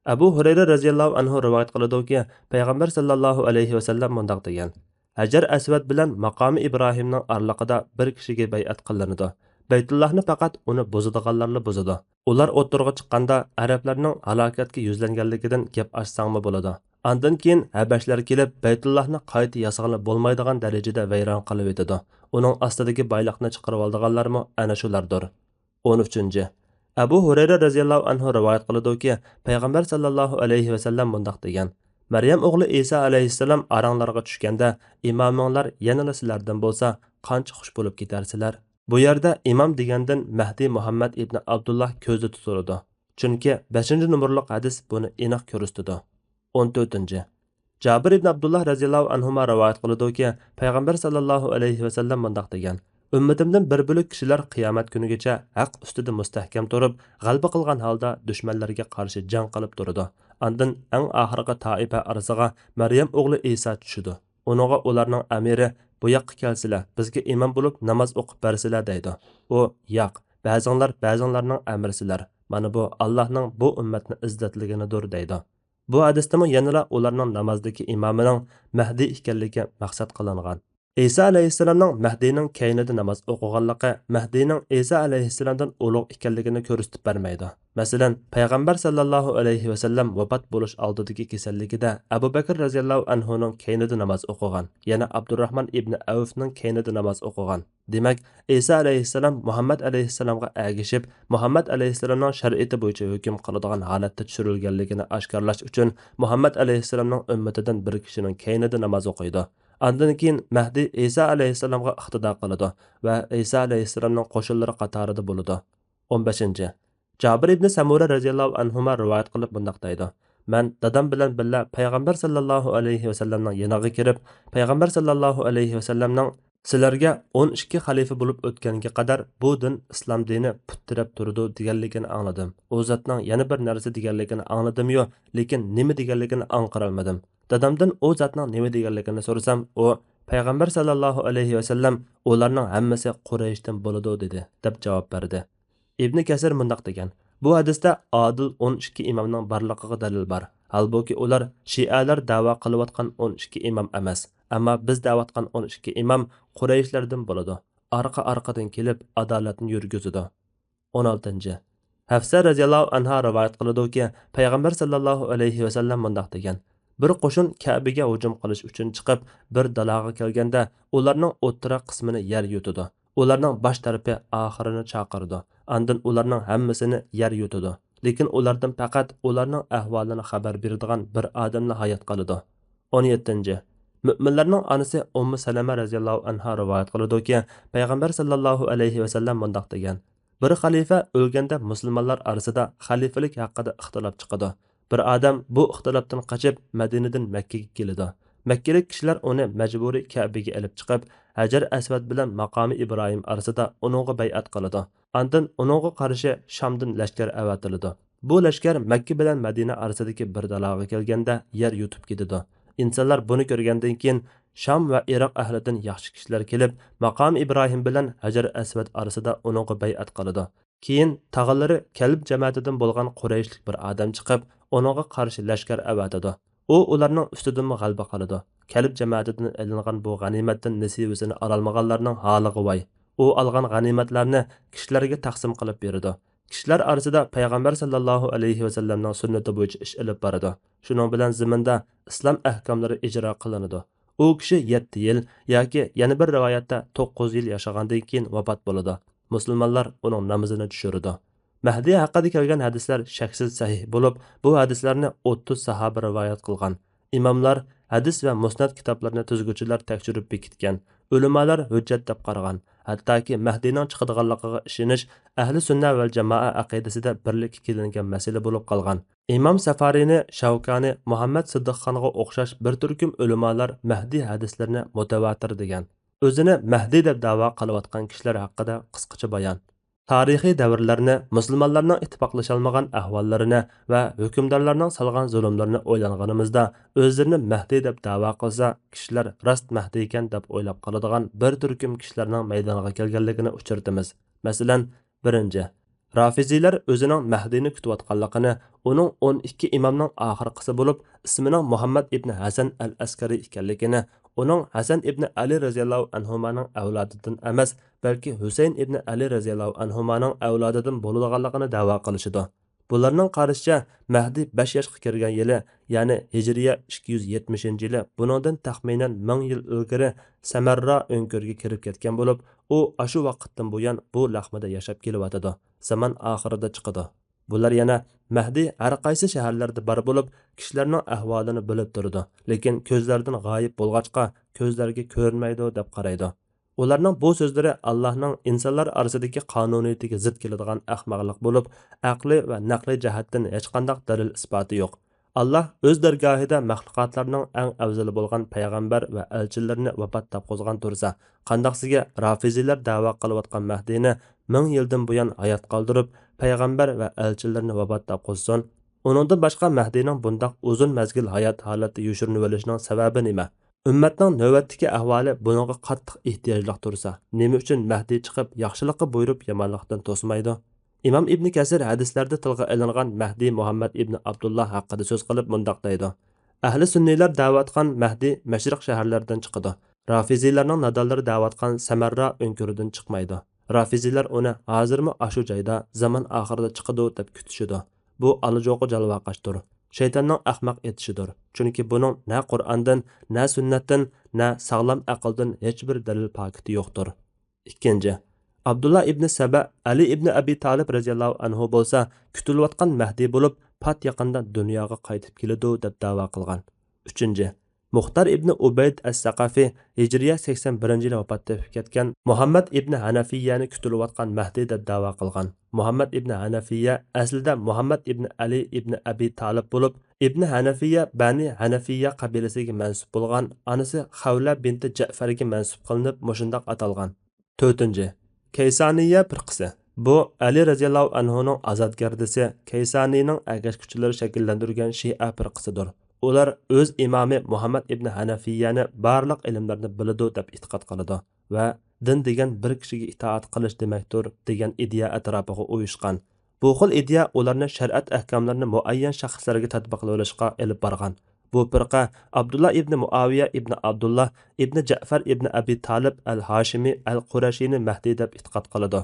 ئەبۇ ھۇرەيرە رەزىياللاھۇ ئەنھۇ رىۋايەت قىلىدۇكى، پەيغەمبەر ساللاللاھۇ ئەلەيھى ۋەسەللەم مۇنداق دېگەن: ھەجەر ئەسۋەد بىلەن ماقامى ئىبراھىمنىڭ ئارىلىقىدا بىر كىشىگە بەيئەت قىلىنىدۇ. بەيتۇللاھنى پەقەت ئۇنى بۇزىدىغانلارلا بۇزىدۇ. ئۇلار ئوتتۇرىغا چىققاندا، ئەرەبلەرنىڭ ھالاكەتكە يۈزلەنگەنلىكىدىن گەپ ئاچساڭمۇ بولىدۇ. ئاندىن كېيىن ھەبەشلەر كېلىپ، بەيتۇللاھنى قايتا ياسىغىلى بولمايدىغان دەرىجىدە ۋەيران قىلىۋېتىدۇ. ئۇنىڭ ئاستىدىكى بايلىقنى چىقىرىۋالىدىغانلارمۇ ئەنە شۇلاردۇر. ئون ئۈچىنچى. ئەبۇ ھۇرەيرە رەزىياللاھۇ ئەنھۇ رىۋايەت قىلىدۇكى، پەيغەمبەر ساللاللاھۇ ئەلەيھى ۋەسەللەم مۇنداق دېگەن: مەريەم ئوغلى ئىسا ئەلەيھىسسالام ئاراڭلارغا چۈشكەندە، ئىمامىڭلار يەنىلا سىلەردىن بولسا، قانچە خۇش بولۇپ كېتەرسىلەر. بۇ يەردە ئىمام دېگەندىن مەھدى مۇھەممەد ئىبنى ئابدۇللا كۆزدە تۇتۇلىدۇ. چۈنكى بەشىنچى نومۇرلۇق ھەدىس بۇنى ئېنىق كۆرسىتىدۇ. ئون تۆتىنچى. جابىر ئىبن ئابدۇللا رەزىياللاھۇ ئەنھۇما رىۋايەت قىلىدۇكى، پەيغەمبەر ساللاللاھۇ ئەلەيھى ۋەسەللەم مۇنداق دېگەن: ئۈممىتىمدىن بىر بۆلەك كىشىلەر قىيامەت كۈنىگىچە ھەق ئۈستىدە مۇستەھكەم تۇرۇپ، غەلىبە قىلغان ھالدا دۈشمەنلەرگە قارشى جەڭ قىلىپ تۇرىدۇ. ئاندىن ئەڭ ئاخىرقى تائىپە ئارىسىغا مەريەم ئوغلى ئىسا چۈشىدۇ. ئۇنىڭغا ئۇلارنىڭ ئەمىرى، بۇ ياققا كەلسىلە، بىزگە ئىمام بولۇپ ناماز ئوقۇپ بەرسىلە، دەيدۇ. ئۇ، ياق، بەزىڭلار بەزىڭلارنىڭ ئەمرىسىلەر. مانا بۇ ئاللاھنىڭ بۇ ئۈممەتنى ئىززەتلىگىنىدۇر، دەيدۇ. بۇ ھەدىستىمۇ يەنىلا ئۇلارنىڭ نامازدىكى ئىمامىنىڭ مەھدى ئىكەنلىكى مەقسەت قىلىنغان. ئىسا ئەلەيھىسسالامنىڭ مەھدىنىڭ كەينىدە ناماز ئوقۇغانلىقى مەھدىنىڭ ئىسا ئەلەيھىسسالامدىن ئۇلۇغ ئىكەنلىكىنى كۆرسىتىپ بەرمەيدۇ. مەسىلەن، پەيغەمبەر ساللاللاھۇ ئەلەيھى ۋەسەللەم ۋاپات بولۇش ئالدىدىكى كېسەللىكىدە ئەبۇ بەكىر رەزىياللاھۇ ئەنھۇنىڭ كەينىدە ناماز ئوقۇغان، يەنە ئابدۇرراھمان ئىبنى ئەۋفنىڭ كەينىدە ناماز ئوقۇغان. دېمەك، ئىسا ئەلەيھىسسالام مۇھەممەد ئەلەيھىسسالامغا ئەگىشىپ، مۇھەممەد ئەلەيھىسسالامنىڭ شەرىئىتى بويىچە ھۆكۈم قىلىدىغان ھالەتتە چۈشۈرۈلگەنلىكىنى ئاشكارىلاش ئۈچۈن، مۇھەممەد ئەلەيھىسسالامنىڭ ئۈممىتىدىن بىر كىشىنىڭ كەينىدە ناماز ئوقۇيدۇ. ئاندىن كېيىن مەھدى ئىسا ئەلەيھىسسالامغا ئىقتىدا قىلىدۇ ۋە ئىسا ئەلەيھىسسالامنىڭ قوشۇنلىرى قاتارىدا بولىدۇ. ئون بەشىنچى. جابىر ئىبنى سەمۇرە رەزىياللاھۇ ئەنھۇما رىۋايەت قىلىپ مۇنداق دەيدۇ: مەن دادام بىلەن بىللە پەيغەمبەر ساللاللاھۇ ئەلەيھى ۋەسەللەمنىڭ يېنىغا كىرىپ، پەيغەمبەر ساللاللاھۇ ئەلەيھى ۋەسەللەمنىڭ، سىلەرگە ئون ئىككى خەلىپە بولۇپ ئۆتكەنگە قەدەر بۇ دىن، ئىسلام دىنى پۇت تىرەپ تۇرىدۇ، دېگەنلىكىنى ئاڭلىدىم. ئۇ زاتنىڭ يەنە بىر نەرسە دېگەنلىكىنى ئاڭلىدىميۇ، لېكىن نېمە دېگەنلىكىنى ئاڭقىرالمىدىم. دادامدىن ئۇ زاتنىڭ نېمە دېگەنلىكىنى سورىسام، ئۇ، پەيغەمبەر ساللاللاھۇ ئەلەيھى ۋەسەللەم، ئۇلارنىڭ ھەممىسى قۇرەيشتىن بولىدۇ، دېدى، دەپ جاۋاب بەردى. ئىبنى كەسىر مۇنداق دېگەن: بۇ ھەدىستە ئادىل ئون ئىككى ئىمامنىڭ بارلىقىغا دەلىل بار. ھالبۇكى، ئۇلار شىئەلەر دەۋا قىلىۋاتقان ئون ئىككى ئىمام ئەمەس، ئەمما بىز دەۋاتقان ئون ئىككى ئىمام قۇرەيشلەردىن بولىدۇ. ئارقا-ئارقىدىن كېلىپ، ئادالەتنى يۈرگۈزىدۇ. ئون ئالتىنچى. ھەفسە رەزىياللاھۇ ئەنھا رىۋايەت قىلىدۇكى، پەيغەمبەر ساللاللاھۇ ئەلەيھى ۋەسەللەم مۇنداق دېگەن: بىر قوشۇن كەبىگە ھۇجۇم قىلىش ئۈچۈن چىقىپ، بىر دالاغا كەلگەندە، ئۇلارنىڭ ئوتتۇرا قىسمىنى يەر يۇتىدۇ. ئۇلارنىڭ باش تەرىپى ئاخىرىنى چاقىرىدۇ. ئاندىن ئۇلارنىڭ ھەممىسىنى يەر يۇتىدۇ. لېكىن ئۇلاردىن پەقەت ئۇلارنىڭ ئەھۋالىنى خەۋەر بېرىدىغان بىر ئادەملا ھايات قالىدۇ. ئون يەتتىنچى. مۆمىنلەرنىڭ ئانىسى ئۇممۇ سەلەمە رەزىياللاھۇ ئەنھا رىۋايەت قىلىدۇكى، پەيغەمبەر ساللاللاھۇ ئەلەيھى ۋەسەللەم مۇنداق دېگەن: بىر خەلىپە ئۆلگەندە مۇسۇلمانلار ئارىسىدا خەلىپىلىك ھەققىدە ئىختىلاپ چىقىدۇ. بىر ئادەم بۇ ئىختىلاپتىن قېچىپ مەدىنىدىن مەككىگە كېلىدۇ. مەككىلىك كىشىلەر ئۇنى مەجبۇرىي كەبىگە ئېلىپ چىقىپ، ھەجەر ئەسۋەد بىلەن ماقامى ئىبراھىم ئارىسىدا ئۇنىڭغا بەيئەت قىلىدۇ. ئاندىن ئۇنىڭغا قارشى شامدىن لەشكەر ئەۋەتىلىدۇ. بۇ لەشكەر مەككە بىلەن مەدىنە ئارىسىدىكى بىر دالاغا كەلگەندە يەر يۇتۇپ كېتىدۇ. ئىنسانلار بۇنى كۆرگەندىن كېيىن، شام ۋە ئىراق ئەھلىدىن ياخشى كىشىلەر كېلىپ، ماقام ئىبراھىم بىلەن ھەجەر ئەسۋەد ئارىسىدا ئۇنىڭغا بەيئەت قىلىدۇ. كېيىن تاغىلىرى كەلب جەمەتىدىن بولغان قۇرەيشلىك بىر ئادەم چىقىپ، ئۇنىڭغا قارشى لەشكەر ئەۋەتىدۇ. ئۇ ئۇلارنىڭ ئۈستىدىنمۇ غەلىبە قىلىدۇ. كەلب جەمەتىدىن ئېلىنغان بۇ غەنىيمەتتىن نېسىۋىسىنى ئالالمىغانلارنىڭ ھالىغا ۋاي! ئۇ ئالغان غەنىيمەتلەرنى كىشىلەرگە تەقسىم قىلىپ بېرىدۇ. كىشىلەر ئارىسىدا پەيغەمبەر ساللاللاھۇ ئەلەيھى ۋەسەللەمنىڭ سۈننىتى بويىچە ئىش ئېلىپ بارىدۇ. شۇنىڭ بىلەن زېمىندا ئىسلام ئەھكاملىرى ئىجرا قىلىنىدۇ. ئۇ كىشى يەتتە يىل ياكى يەنە بىر رىۋايەتتە توققۇز يىل ياشىغاندىن كېيىن ۋاپات بولىدۇ. مۇسۇلمانلار ئۇنىڭ نامىزىنى چۈشۈرىدۇ. مەھدى ھەققىدە كەلگەن ھەدىسلەر شەكسىز سەھىھ بولۇپ، بۇ ھەدىسلەرنى ئوتتۇز ساھابە رىۋايەت قىلغان. ئىماملار ھەدىس ۋە مۇسنەد كىتابلىرىنى تۈزگۈچىلەر تەكشۈرۈپ بېكىتكەن، ئۆلىمالار ھۆججەت دەپ قارىغان، ھەتتاكى مەھدىنىڭ چىقىدىغانلىقىغا ئىشىنىش ئەھلى سۈننە ۋەل جامائە ئەقىدىسىدە بىرلىككە كېلىنگەن مەسىلە بولۇپ قالغان. ئىمام سەفارىنى، شەۋكانى، مۇھەممەد سىددىقخانغا ئوخشاش بىر تۈركۈم ئۆلىمالار مەھدى ھەدىسلىرىنى مۇتەۋاتىر دېگەن. ئۆزىنى مەھدى دەپ دەۋا قىلىۋاتقان كىشىلەر ھەققىدە قىسقىچە بايان. تارىخىي دەۋرلەرنى، مۇسۇلمانلارنىڭ ئىتتىپاقلىشالمىغان ئەھۋاللىرىنى ۋە ھۆكۈمدارلارنىڭ سالغان زۇلۇملىرىنى ئويلانغىنىمىزدا، ئۆزلىرىنى مەھدى دەپ دەۋا قىلسا، كىشىلەر راست مەھدىكەن دەپ ئويلاپ قالىدىغان بىر تۈركۈم كىشىلەرنىڭ مەيدانغا كەلگەنلىكىنى ئۇچرىتىمىز. مەسىلەن، بىرىنچى، رافىزىيلەر ئۆزىنىڭ مەھدىنى كۈتۈۋاتقانلىقىنى ئۇنىڭ ئون ئىككى ئىمامنىڭ ئاخىرقىسى بولۇپ، ئىسمىنىڭ مۇھەممەد ئىبنى ھەسەن ئەل ئەسكەرى ئىكەنلىكىنى، ئۇنىڭ ھەسەن ئىبنى ئەلى رەزىياللاھۇ ئەنھۇمانىڭ ئەۋلادىدىن ئەمەس، بەلكى ھۈسەيىن ئىبنى ئەلى رەزىياللاھۇ ئەنھۇمانىڭ ئەۋلادىدىن بولىدىغانلىقىنى دەۋا قىلىشىدۇ. بۇلارنىڭ قارىشىچە، مەھدى بەش ياشقا كىرگەن يىلى، يەنى ھىجرىيە ئىككى يۈز يەتمىشىنچى يىلى، بۇنىڭدىن تەخمىنەن مىڭ يىل ئىلگىرى سەمەررا ئۆڭكۈرگە كىرىپ كەتكەن بولۇپ، ئۇ ئاشۇ ۋاقىتتىن بۇيان بۇ لەخمىدە ياشاپ كېلىۋاتىدۇ. زامان ئاخىرىدا چىقىدۇ. بۇلار يەنە مەھدى ھەر قايسى شەھەرلەردە بار بولۇپ، كىشىلەرنىڭ ئەھۋالىنى بىلىپ تۇرىدۇ، لېكىن كۆزلەردىن غايىب بولغاچقا، كۆزلەرگە كۆرۈنمەيدۇ دەپ قارايدۇ. ئۇلارنىڭ بۇ سۆزلىرى ئاللاھنىڭ ئىنسانلار ئارىسىدىكى قانۇنىيىتىگە زىت كېلىدىغان ئەخمەقلىق بولۇپ، ئەقلىي ۋە نەقلىي جەھەتتىن ھېچقانداق دەلىل-ئىسپاتى يوق. ئاللاھ ئۆز دەرگاھىدا مەخلۇقاتلارنىڭ ئەڭ ئەۋزىلى بولغان پەيغەمبەر ۋە ئەلچىلىرىنى ۋاپات تاپقۇزغان تۇرسا، قانداقسىگە رافىزىيلار دەۋا قىلىۋاتقان مەھدىنى مىڭ يىلدىن بۇيان ھايات قالدۇرۇپ، پەيغەمبەر ۋە ئەلچىلىرىنى ۋاپات تاپقۇزسۇن؟ ئۇنىڭدىن باشقا مەھدىنىڭ بۇنداق ئۇزۇن مەزگىل ھايات ھالەتتە يوشۇرۇنۇۋېلىشىنىڭ سەۋەبى نېمە؟ ئۈممەتنىڭ نۆۋەتتىكى ئەھۋالى بۇنىڭغا قاتتىق ئېھتىياجلىق تۇرسا، نېمە ئۈچۈن مەھدى چىقىپ، ياخشىلىققا بۇيرۇپ، يامانلىقتىن توسمايدۇ؟ ئىمام ئىبنى كەسىر ھەدىسلەردە تىلغا ئېلىنغان مەھدى مۇھەممەد ئىبنى ئابدۇللا ھەققىدە سۆز قىلىپ مۇنداق دەيدۇ: ئەھلى سۈننىيلەر دەۋاتقان مەھدى مەشرىق شەھەرلەردىن چىقىدۇ. رافىزىيلارنىڭ نادانلىرى دەۋاتقان سەمەررا ئۆڭكۈرىدىن چىقمايدۇ. رافىزىيلار ئۇنى ھازىرمۇ ئاشۇ جايدا زامان ئاخىرىدا چىقىدۇ دەپ كۈتۈشىدۇ. بۇ ئالىجوقا جالۋاقاشتۇر، شەيتاننىڭ ئەخمەق ئېتىشىدۇر. چۈنكى بۇنىڭ نە قۇرئاندىن، نە سۈننەتتىن، نە ساغلام ئەقىلدىن ھېچبىر دەلىل پاكىتى يوقتۇر. ئىككىنچى، ئابدۇللا ئىبنى سەبە ئەلى ئىبنى ئەبى تالىپ رەزىياللاھۇ ئەنھۇ بولسا كۈتۈلۈۋاتقان مەھدى بولۇپ، پات يېقىندا دۇنياغا قايتىپ كېلىدۇ دەپ دەۋا قىلغان. ئۈچىنچى، مۇختار ئىبنى ئۇبەيد ئەس-سەقەفى ھىجرىيە سەكسەن بىرىنچى يىلى ۋاپات تېپىپ كەتكەن مۇھەممەد ئىبنى ھەنەفىيەنى كۈتۈلۈۋاتقان مەھدى دەپ دەۋا قىلغان. مۇھەممەد ئىبنى ھەنەفىيە ئەسلىدە مۇھەممەد ئىبنى ئەلى ئىبنى ئەبى تالىپ بولۇپ، ئىبنى ھەنەفىيە بەنى ھەنەفىيە قەبىلىسىگە مەنسۇپ بولغان، ئانىسى خەۋلە بىنتى جەئفەرگە مەنسۇپ قىلىنىپ مۇشۇنداق ئاتالغان. تۆتىنچى، كەيسانىيە پىرقىسى. بۇ ئەلى رەزىياللاھۇ ئەنھۇنىڭ ئازادگەردىسى، كەيسانىنىڭ ئەگەشكۈچىلىرى شەكىللەندۈرگەن شىئە پىرقىسىدۇر. ئۇلار ئۆز ئىمامى مۇھەممەد ئىبنى ھەنەفىيەنى بارلىق ئىلىملەرنى بىلىدۇ دەپ ئېتىقاد قىلىدۇ ۋە دىن دېگەن بىر كىشىگە ئىتائەت قىلىش دېمەكتۇر دېگەن ئىدىيە ئەتراپىغا ئۇيۇشقان. بۇ خىل ئىدىيە ئۇلارنى شەرىئەت ئەھكاملىرىنى مۇئەييەن شەخسلەرگە تەتبىقلىۋېلىشقا ئېلىپ بارغان. بۇ پىرقە ئابدۇللا ئىبنى مۇئاۋىيە ئىبنى ئابدۇللا ئىبنى جەئفەر ئىبنى ئەبى تالىپ ئەل ھاشىمى ئەل قۇرەشىنى مەھدى دەپ ئېتىقاد قىلىدۇ.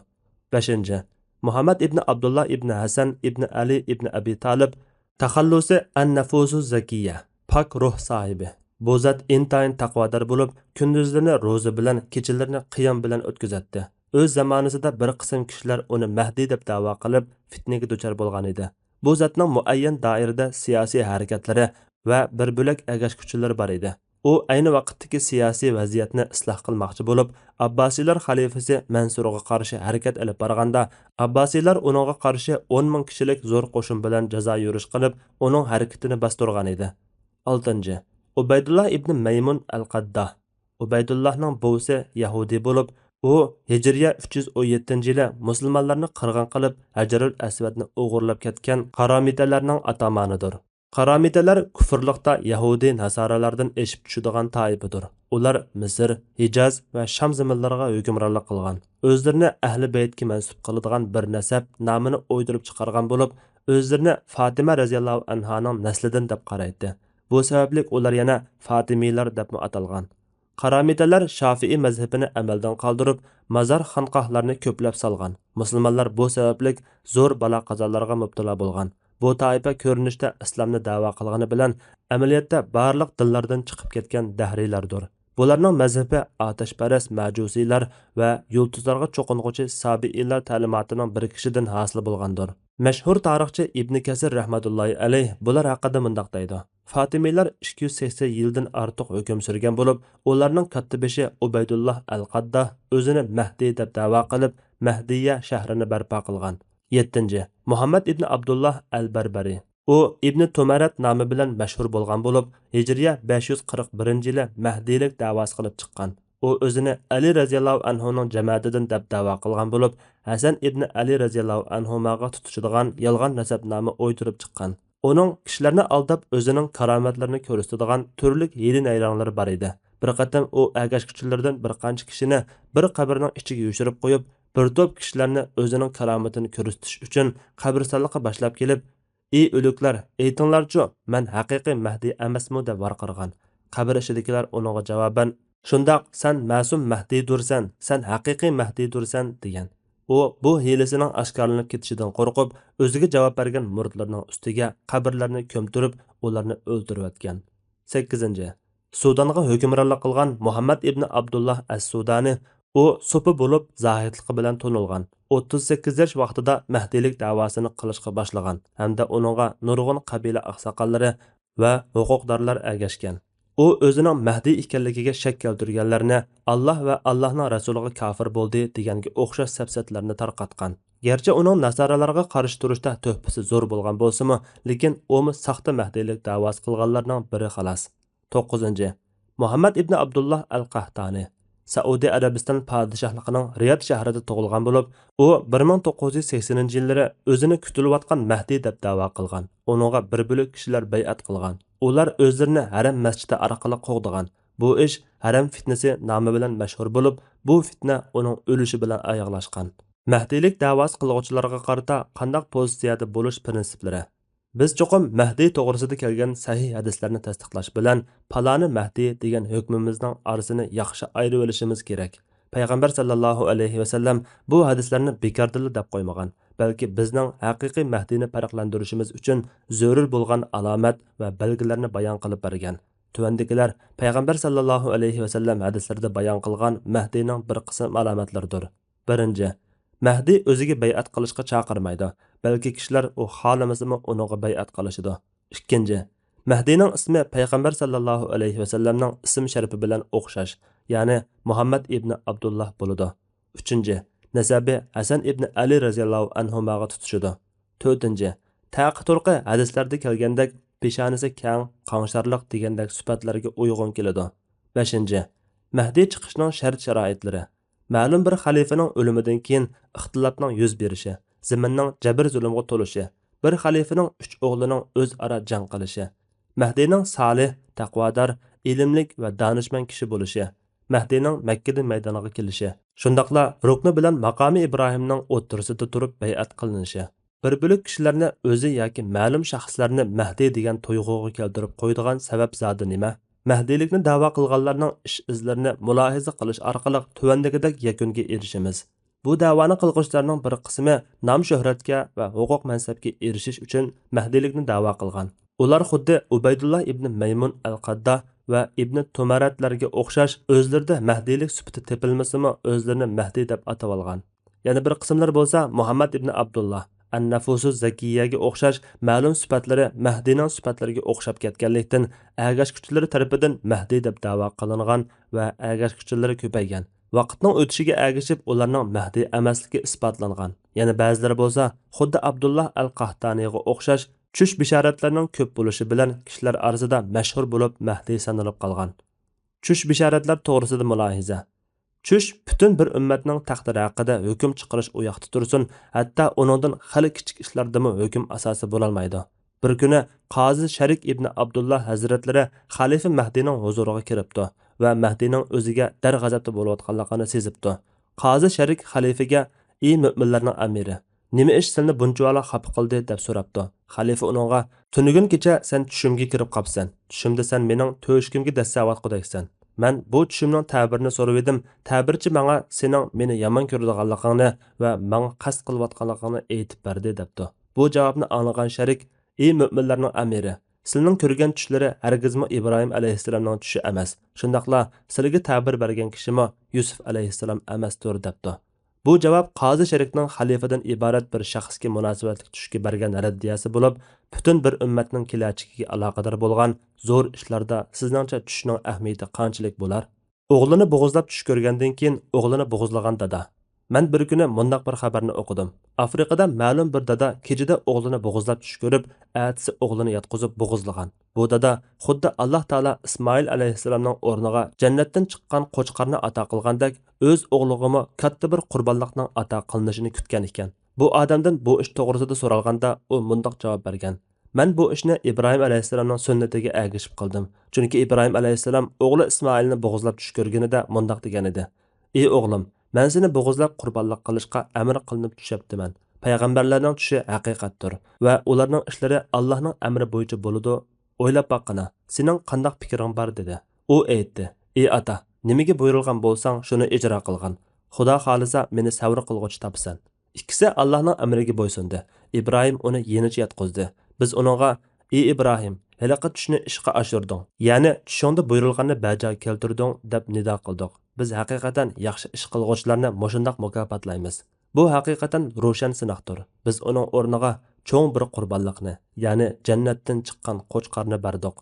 بەشىنچى، مۇھەممەد ئىبنى ئابدۇللا ئىبنى ھەسەن ئىبنى ئەلى ئىبنى ئەبى تالىپ. تەخەللۇسى ئەن نەفۇسۇ زەكىيە، پاك روھ ساھىبى. بۇ زات ئىنتايىن تەقۋادار بولۇپ، كۈندۈزلىرىنى روزا بىلەن، كېچىلىرىنى قىيام بىلەن ئۆتكۈزەتتى. ئۆز زامانىسىدا بىر قىسىم كىشىلەر ئۇنى مەھدى دەپ دەۋا قىلىپ، فىتنىگە دۇچار بولغان ئىدى. بۇ زاتنىڭ مۇئەييەن دائىرىدە سىياسىي ھەرىكەتلىرى ۋە بىر بۆلەك ئەگەشكۈچىلىرى بار ئىدى. ئۇ ئەينى ۋاقىتتىكى سىياسىي ۋەزىيەتنى ئىسلاھ قىلماقچى بولۇپ، ئابباسىيلار خەلىپىسى مەنسۇرغا قارشى ھەرىكەت ئېلىپ بارغاندا، ئابباسىيلار ئۇنىڭغا قارشى ئون مىڭ كىشىلىك زور قوشۇن بىلەن جازا يۈرۈش قىلىپ، ئۇنىڭ ھەرىكىتىنى باستۇرغان ئىدى. ئالتىنچى، ئۇبەيدۇللا ئىبنى مەيمۇن ئەل قەددا. ئۇبەيدۇللاھنىڭ بوۋىسى يەھۇدىي بولۇپ، ئۇ ھىجرىيە ئۈچ يۈز ئون يەتتىنچى يىلى مۇسۇلمانلارنى قىرغىن قىلىپ، ھەجەرۇل ئەسۋەدنى ئوغرىلاپ كەتكەن قارامىتەلەرنىڭ ئاتامانىدۇر. قارامىتەلەر كۇفرلۇقتا يەھۇدىي ناسارالاردىن ئېشىپ چۈشىدىغان تائىپىدۇر. ئۇلار مىسىر، ھىجاز ۋە شام زېمىنلىرىغا ھۆكۈمرانلىق قىلغان. ئۆزلىرىنى ئەھلى بەيتكە مەنسۇپ قىلىدىغان بىر نەسەب نامىنى ئويدۇرۇپ چىقارغان بولۇپ، ئۆزلىرىنى فاتىمە رەزىياللاھۇ ئەنھانىڭ نەسلىدىن دەپ قارايتتى. بۇ سەۋەبلىك ئۇلار يەنە فاتىمىيلار دەپمۇ ئاتالغان. قارامىتەلەر شافىئىي مەزھىپىنى ئەمەلدىن قالدۇرۇپ، مازار خانقاھلارنى كۆپلەپ سالغان. مۇسۇلمانلار بۇ سەۋەبلىك زور بالا-قازالارغا مۇپتىلا بولغان. بۇ تائىپە كۆرۈنۈشتە ئىسلامنى دەۋا قىلغىنى بىلەن، ئەمەلىيەتتە بارلىق دىنلاردىن چىقىپ كەتكەن دەھرىيلاردۇر. بۇلارنىڭ مەزھىپى ئاتەشپەرەس مەجۇسىيلار ۋە يۇلتۇزلارغا چوقۇنغۇچى سابىئىيلار تەلىماتىنىڭ بىر كىشىدىن ھاسىل بولغاندۇر. مەشھۇر تارىخچى ئىبنى كەسىر رەھمەتۇللاھى ئەلەيھ بۇلار ھەققىدە مۇنداق دەيدۇ: فاتىمىيلار ئىككى يۈز سەكسەن يىلدىن ئارتۇق ھۆكۈم سۈرگەن بولۇپ، ئۇلارنىڭ كاتتىبېشى ئۇبەيدۇللاھ ئەل قاددا ئۆزىنى مەھدى دەپ دەۋا قىلىپ، مەھدىيە شەھىرىنى بەرپا قىلغان. يەتتىنچى، مۇھەممەد ئىبنى ئابدۇللاھ ئەل بەربەرى. ئۇ ئىبنى تۇمەرەت نامى بىلەن مەشھۇر بولغان بولۇپ، ھىجرىيە بەش يۈز قىرىق بىرىنچى يىلى مەھدىيلىك دەۋاسى قىلىپ چىققان. ئۇ ئۆزىنى ئەلى رەزىياللاھۇ ئەنھۇنىڭ جامائىتىدىن دەپ دەۋا قىلغان بولۇپ، ھەسەن ئىبنى ئەلى رەزىياللاھۇ ئەنھۇماغا تۇتىشىدىغان يالغان نەسەبنامە ئويدۇرۇپ چىققان. ئۇنىڭ كىشىلەرنى ئالداپ ئۆزىنىڭ كارامەتلىرىنى كۆرسىتىدىغان تۈرلۈك ھىيلە-نەيرەڭلىرى بار ئىدى. بىر قېتىم ئۇ ئەگەشكۈچىلىرىدىن بىر قانچە كىشىنى بىر قەبرىنىڭ ئىچىگە يوشۇرۇپ قويۇپ، بىر توپ كىشىلەرنى ئۆزىنىڭ كارامىتىنى كۆرسىتىش ئۈچۈن قەبرىستانلىققا باشلاپ كېلىپ، ئى ئۆلۈكلەر، ئېيتىڭلارچۇ، مەن ھەقىقىي مەھدى ئەمەسمۇ؟ دەپ ۋارقىرىغان. قەبرە ئىچىدىكىلەر ئۇنىڭغا جاۋابەن، شۇنداق، سەن مەسۇم مەھدىدۇرسەن، سەن ھەقىقىي مەھدىدۇرسەن، دېگەن. ئۇ بۇ ھىيلىسىنىڭ ئاشكارىلىنىپ كېتىشىدىن قورقۇپ، ئۆزىگە جاۋاب بەرگەن مۇرىتلىرىنىڭ ئۈستىگە قەبرىلەرنى كۆمتۈرۈپ، ئۇلارنى ئۆلتۈرۈۋەتكەن. سەككىزىنچى، سۇدانغا ھۆكۈمرانلىق قىلغان مۇھەممەد ئىبنى ئابدۇللاھ ئەس-سۇدانى. ئۇ سوپى بولۇپ، زاھىدلىقى بىلەن تونۇلغان. ئوتتۇز سەككىز ياش ۋاقتىدا مەھدىيلىك دەۋاسىنى قىلىشقا باشلىغان ھەمدە ئۇنىڭغا نۇرغۇن قەبىلە ئاقساقاللىرى ۋە ھوقۇقدارلار ئەگەشكەن. ئۇ ئۆزىنىڭ مەھدىي ئىكەنلىكىگە شەك كەلتۈرگەنلەرنى، ئاللاھ ۋە ئاللاھنىڭ رەسۇلىغا كاپىر بولدى دېگەنگە ئوخشاش سەپسەتىلەرنى تارقاتقان. گەرچە ئۇنىڭ ناسارالارغا قارشى تۇرۇشتا تۆھپىسى زور بولغان بولسىمۇ، لېكىن ئۇمۇ ساختا مەھدىيلىك دەۋاسى قىلغانلارنىڭ بىرى خالاس. توققۇزىنچى، مۇھەممەد ئىبنى ئابدۇللاھ ئەل قەھتانى. سەئۇدى ئەرەبىستان پادىشاھلىقىنىڭ رىياد شەھىرىدە تۇغۇلغان بولۇپ، ئۇ بىر مىڭ توققۇز يۈز سەكسىنىنچى يىللىرى ئۆزىنى كۈتۈلۈۋاتقان مەھدى دەپ دەۋا قىلغان. ئۇنىڭغا بىر بۆلەك كىشىلەر بەيئەت قىلغان. ئۇلار ئۆزلىرىنى ھەرەم مەسچىتى ئارقىلىق قوغدىغان. بۇ ئىش ھەرەم فىتنىسى نامى بىلەن مەشھۇر بولۇپ، بۇ فىتنە ئۇنىڭ ئۆلۈشى بىلەن ئاياغلاشقان. مەھدىيلىك دەۋاسى قىلغۇچىلارغا قارىتا قانداق پوزىتسىيەدە بولۇش پىرىنسىپلىرى؟ بىز چوقۇم مەھدى توغرىسىدا كەلگەن سەھىھ ھەدىسلەرنى تەستىقلاش بىلەن، پالانى مەھدى دېگەن ھۆكمىمىزنىڭ ئارىسىنى ياخشى ئايرىۋېلىشىمىز كېرەك. پەيغەمبەر سەللەللاھۇ ئەلەيھى ۋەسەللەم بۇ ھەدىسلەرنى بىكاردىنلا دەپ قويمىغان، بەلكى بىزنىڭ ھەقىقىي مەھدىنى پەرقلەندۈرۈشىمىز ئۈچۈن زۆرۈر بولغان ئالامەت ۋە بەلگىلەرنى بايان قىلىپ بەرگەن. تۆۋەندىكىلەر پەيغەمبەر سەللەللاھۇ ئەلەيھى ۋەسەللەم ھەدىسلىرىدە بايان قىلغان مەھدىنىڭ بىر قىسىم ئالامەتلىرىدۇر. بىرىنچى، مەھدى ئۆزىگە بەيئەت قىلىشقا چاقىرمايدۇ، بەلكى كىشىلەر ئۇ خالىمىسىمۇ ئۇنىڭغا بەيئەت قىلىشىدۇ. ئىككىنچى، مەھدىنىڭ ئىسمى پەيغەمبەر سەللەللاھۇ ئەلەيھى ۋەسەللەمنىڭ ئىسىم شەرىپى بىلەن ئوخشاش، يەنى مۇھەممەد ئىبنى ئابدۇللاھ بولىدۇ. ئۈچىنچى، نەسەبى ھەسەن ئىبنى ئەلى رەزىياللاھۇ ئەنھۇماغا تۇتىشىدۇ. تۆتىنچى، تەقى تۇرقى ھەدىسلەردە كەلگەندەك پېشانىسى كەڭ، قاڭشارلىق دېگەندەك سۈپەتلەرگە ئۇيغۇن كېلىدۇ. بەشىنچى، مەھدى چىقىشنىڭ شەرت-شارائىتلىرى. مەلۇم بىر خەلىپىنىڭ ئۆلۈمىدىن كېيىن ئىختىلاپنىڭ يۈز بېرىشى، زېمىننىڭ جەبىر-زۇلۇمغا تولۇشى، بىر خەلىپىنىڭ ئۈچ ئوغلىنىڭ ئۆزئارا جەڭ قىلىشى، مەھدىنىڭ سالىھ، تەقۋادار، ئىلىملىك ۋە دانىشمەن كىشى بولۇشى، مەھدىنىڭ مەككىدە مەيدانغا كېلىشى، شۇنداقلا رۇكنى بىلەن ماقامى ئىبراھىمنىڭ ئوتتۇرىسىدا تۇرۇپ بەيئەت قىلىنىشى. بىر بۆلەك كىشىلەرنى ئۆزى ياكى مەلۇم شەخسلەرنى مەھدى دېگەن تۇيغۇغا كەلتۈرۈپ قويىدىغان سەۋەب زادى نېمە؟ مەھدىيلىكنى دەۋا قىلغانلارنىڭ ئىش-ئىزلىرىنى مۇلاھىزە قىلىش ئارقىلىق تۆۋەندىكىدەك يەكۈنگە ئېرىشىمىز. بۇ دەۋانى قىلغۇچىلارنىڭ بىر قىسمى نام-شۆھرەتكە ۋە ھوقۇق-مەنسەپكە ئېرىشىش ئۈچۈن مەھدىيلىكنى دەۋا قىلغان. ئۇلار خۇددى ئۇبەيدۇللا ئىبنى مەيمۇن ئەل-قاددا ۋە ئىبنى تۇمەرەتلەرگە ئوخشاش ئۆزلىرىدە مەھدىيلىك سۈپىتى تېپىلمىسىمۇ ئۆزلىرىنى مەھدىي دەپ ئاتىۋالغان. يەنە بىر قىسىملىرى بولسا مۇھەممەد ئىبنى ئابدۇللا، ئەن-نەفۇسۇز زەكىيەگە ئوخشاش مەلۇم سۈپەتلىرى مەھدىنىڭ سۈپەتلىرىگە ئوخشاپ كەتكەنلىكتىن، ئەگەشكۈچىلىرى تەرىپىدىن مەھدىي دەپ دەۋا قىلىنغان ۋە ئەگەشكۈچىلىرى كۆپەيگەن. ۋاقىتنىڭ ئۆتۈشىگە ئەگىشىپ ئۇلارنىڭ مەھدىي ئەمەسلىكى ئىسپاتلانغان. يەنە بەزىلىرى بولسا خۇددى ئابدۇللا ئەل-قاھتانىغا ئوخشاش چۈش بېشارەتلەرنىڭ كۆپ بولۇشى بىلەن كىشىلەر ئارىسىدا مەشھۇر بولۇپ مەھدىي سانىلىپ قالغان. چۈش بېشارەتلەر توغرىسىدا مۇلاھىزە. چۈش پۈتۈن بىر ئۈممەتنىڭ تەقدىرى ھەققىدە ھۆكۈم چىقىرىش ئۇ ياقتا تۇرسۇن، ھەتتا ئۇنىڭدىن خېلى كىچىك ئىشلاردىمۇ ھۆكۈم ئاساسى بولالمايدۇ. بىر كۈنى قازى شەرىك ئىبنى ئابدۇللا ھەزرەتلىرى خەلىپە مەھدىنىڭ ھۇزۇرىغا كىرىپتۇ ۋە مەھدىنىڭ ئۆزىگە دەرغەزەپتە بولۇۋاتقانلىقىنى سېزىپتۇ. قازى شەرىك خەلىپىگە، ئى مۆمىنلەرنىڭ ئەمىرى، نېمە ئىش سىلنى بۇنچىۋالا خاپا قىلدى؟ دەپ سوراپتۇ. خەلىپە ئۇنىڭغا، تۈنۈگۈن كېچە سەن چۈشۈمگە كىرىپ قاپسەن. چۈشۈمدە سەن مېنىڭ تۆشۈكۈمگە دەسسەۋاتقۇدەكسەن. مەن بۇ چۈشۈمنىڭ تەبىرىنى سورىۋىدىم، تەبىرچى ماڭا سېنىڭ مېنى يامان كۆرىدىغانلىقىڭنى ۋە ماڭا قەست قىلىۋاتقانلىقىڭنى ئېيتىپ بەردى، دەپتۇ. بۇ جاۋابنى ئاڭلىغان شەرىك، ئى مۆمىنلەرنىڭ ئەمىرى، سىلىنىڭ كۆرگەن چۈشلىرى ھەرگىزمۇ ئىبراھىم ئەلەيھىسسالامنىڭ چۈشى ئەمەس، شۇنداقلا سىلىگە تەبىر بەرگەن كىشىمۇ يۈسۈپ ئەلەيھىسسالام ئەمەستۇر» دەپتۇ. بۇ جاۋاب قازى شېرىكنىڭ خەلىپىدىن ئىبارەت بىر شەخسكە مۇناسىۋەتلىك چۈشكە بەرگەن رەددىيەسى بولۇپ، پۈتۈن بىر ئۈممەتنىڭ كېلەچىكىگە ئالاقىدار بولغان زور ئىشلاردا سىزنىڭچە چۈشنىڭ ئەھمىيىتى قانچىلىك بولار؟ ئوغلىنى بوغۇزلاپ چۈش كۆرگەندىن كېيىن ئوغلىنى بوغۇزلىغان دادا. مەن بىر كۈنى مۇنداق بىر خەۋەرنى ئوقۇدۇم. ئافرىقىدا مەلۇم بىر دادا كېچىدە ئوغلىنى بوغۇزلاپ چۈش كۆرۈپ، ئەتىسى ئوغلىنى ياتقۇزۇپ بوغۇزلىغان. بۇ دادا خۇددى ئاللاھ تائالا ئىسمائىل ئەلەيھىسسالامنىڭ ئورنىغا جەننەتتىن چىققان قوچقارنى ئاتا قىلغاندەك، ئۆز ئوغلىغىمۇ كاتتا بىر قۇربانلىقنىڭ ئاتا قىلىنىشىنى كۈتكەن ئىكەن. بۇ ئادەمدىن بۇ ئىش توغرىسىدا سورالغاندا، ئۇ مۇنداق جاۋاب بەرگەن: «مەن بۇ ئىشنى ئىبراھىم ئەلەيھىسسالامنىڭ سۈننىتىگە ئەگىشىپ قىلدىم. چۈنكى ئىبراھىم ئەلەيھىسسالام ئوغلى ئىسمائىلنى بوغۇزلاپ چۈش كۆرگىنىدە مۇنداق دېگەنىدى: ئى ئوغلۇم، مەن سېنى بوغۇزلاپ قۇربانلىق قىلىشقا ئەمر قىلىنىپ چۈشەپتىمەن. پەيغەمبەرلەرنىڭ چۈشى ھەقىقەتتۇر ۋە ئۇلارنىڭ ئىشلىرى ئاللاھنىڭ ئەمرى بويىچە بولىدۇ. ئويلاپ باققىنا، سېنىڭ قانداق پىكرىڭ بار؟» دېدى. ئۇ ئېيتتى: «ئى ئاتا، نېمىگە بۇيرۇلغان بولساڭ، شۇنى ئىجرا قىلغىن. خۇدا خالىسا، مېنى سەۋر قىلغۇچى تاپىسەن.» ئىككىسى ئاللاھنىڭ ئەمرىگە بويسۇندى. ئىبراھىم ئۇنى يېنىچە ياتقۇزدى. بىز ئۇنىڭغا: «ئى ئىبراھىم، ھېلىقى چۈشنى ئىشقا ئاشۇردۇڭ، يەنى چۈشۈڭدە بۇيرۇلغاننى بەجا كەلتۈردۈڭ» دەپ نىدا قىلدۇق. بىز ھەقىقەتەن ياخشى ئىش قىلغۇچىلارنى مۇشۇنداق مۇكاپاتلايمىز. بۇ ھەقىقەتەن روشەن سىناقتۇر. بىز ئۇنىڭ ئورنىغا چوڭ بىر قۇربانلىقنى، يەنى جەننەتتىن چىققان قوچقارنى بەردۇق.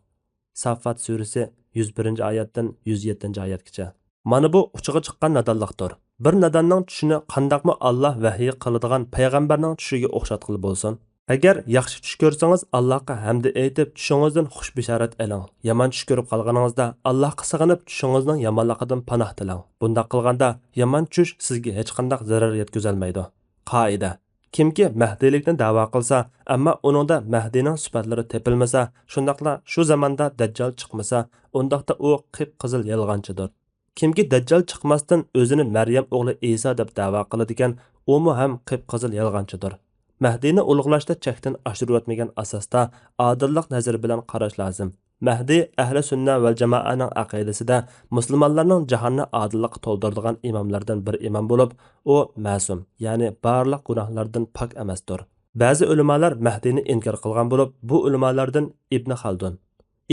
ساففات سۈرىسى، يۈز بىرىنچى ئايەتتىن يۈز يەتتىنچى ئايەتكىچە. مانا بۇ ئۇچىغا چىققان نادانلىقتۇر. بىر ناداننىڭ چۈشىنى قانداقمۇ ئاللا ۋەھيى قىلىدىغان پەيغەمبەرنىڭ چۈشىگە ئوخشاتقىلى بولسۇن؟ ئەگەر ياخشى چۈش كۆرسىڭىز، ئاللاغا ھەمدە ئېيتىپ، چۈشىڭىزدىن خۇش بېشارەت ئېلىڭ. يامان چۈش كۆرۈپ قالغىنىڭىزدا، ئاللاغا سىغىنىپ، چۈشىڭىزنىڭ يامانلىقىدىن پاناھ تىلەڭ. بۇنداق قىلغاندا، يامان چۈش سىزگە ھېچقانداق زەرەر يەتكۈزەلمەيدۇ. قائىدە: كىمكى مەھدىيلىكنى دەۋا قىلسا، ئەمما ئۇنىڭدا مەھدىينىڭ سۈپەتلىرى تېپىلمىسا، شۇنداقلا شۇ زاماندا دەججال چىقمىسا، ئۇنداقتا ئۇ قىپقىزىل يالغانچىدۇر. كىمكى دەججال چىقماستىن ئۆزىنى مەريەم ئوغلى ئىسا دەپ دەۋا قىلىدىكەن، ئۇمۇ ھەم قىپقىزىل يالغانچىدۇر. مەھدىينى ئۇلۇغلاشتا چەكتىن ئاشۇرۇۋەتمىگەن ئاساستا ئادىللىق نەزىرى بىلەن قاراش لازىم. مەھدى ئەھلى سۈننە ۋەل جامائەنىڭ ئەقىدىسىدە مۇسۇلمانلارنىڭ جاھاننى ئادىللىققا تولدۇرىدىغان ئىماملاردىن بىر ئىمام بولۇپ، ئۇ مەسۇم، يەنى بارلىق گۇناھلاردىن پاك ئەمەستۇر. بەزى ئۆلىمالار مەھدىينى ئىنكار قىلغان بولۇپ، بۇ ئۆلىمالاردىن ئىبنى خالدۇن.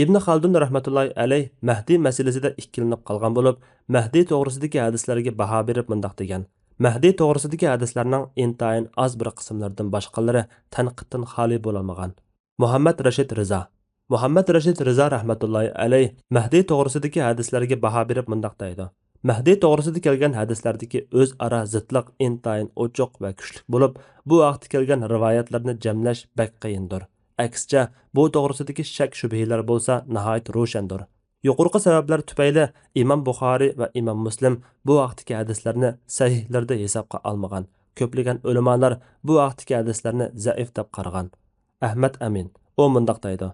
ئىبنى خالدۇن رەھمەتۇللاھى ئەلەيھ مەھدىي مەسىلىسىدە ئىككىلىنىپ قالغان بولۇپ، مەھدىي توغرىسىدىكى ھەدىسلەرگە باھا بېرىپ مۇنداق دېگەن: «مەھدىي توغرىسىدىكى ھەدىسلەرنىڭ ئىنتايىن ئاز بىر قىسىملىرىدىن باشقىلىرى تەنقىدتىن خالىي بولالمىغان.» مۇھەممەد رەشىد رىزا. مۇھەممەد رەشىد رىزا رەھمەتۇللاھى ئەلەيھ مەھدىي توغرىسىدىكى ھەدىسلەرگە باھا بېرىپ مۇنداق دەيدۇ: «مەھدىي توغرىسىدا كەلگەن ھەدىسلەردىكى ئۆزئارا زىتلىق ئىنتايىن ئوچۇق ۋە كۈچلۈك بولۇپ، بۇ ھەقتە كەلگەن رىۋايەتلەرنى جەملەش بەك قىيىندۇر. ئەكسىچە، بۇ توغرىسىدىكى شەك-شۈبھىلەر بولسا ناھايىتى روشەندۇر. يۇقىرىقى سەۋەبلەر تۈپەيلى ئىمام بۇخارىي ۋە ئىمام مۇسلىم بۇ ھەقتىكى ھەدىسلەرنى سەھىھلىرىدە ھېسابقا ئالمىغان. كۆپلىگەن ئۆلىمالار بۇ ھەقتىكى ھەدىسلەرنى زەئىف دەپ قارىغان.» ئەھمەد ئەمىن، ئۇ مۇنداق دەيدۇ: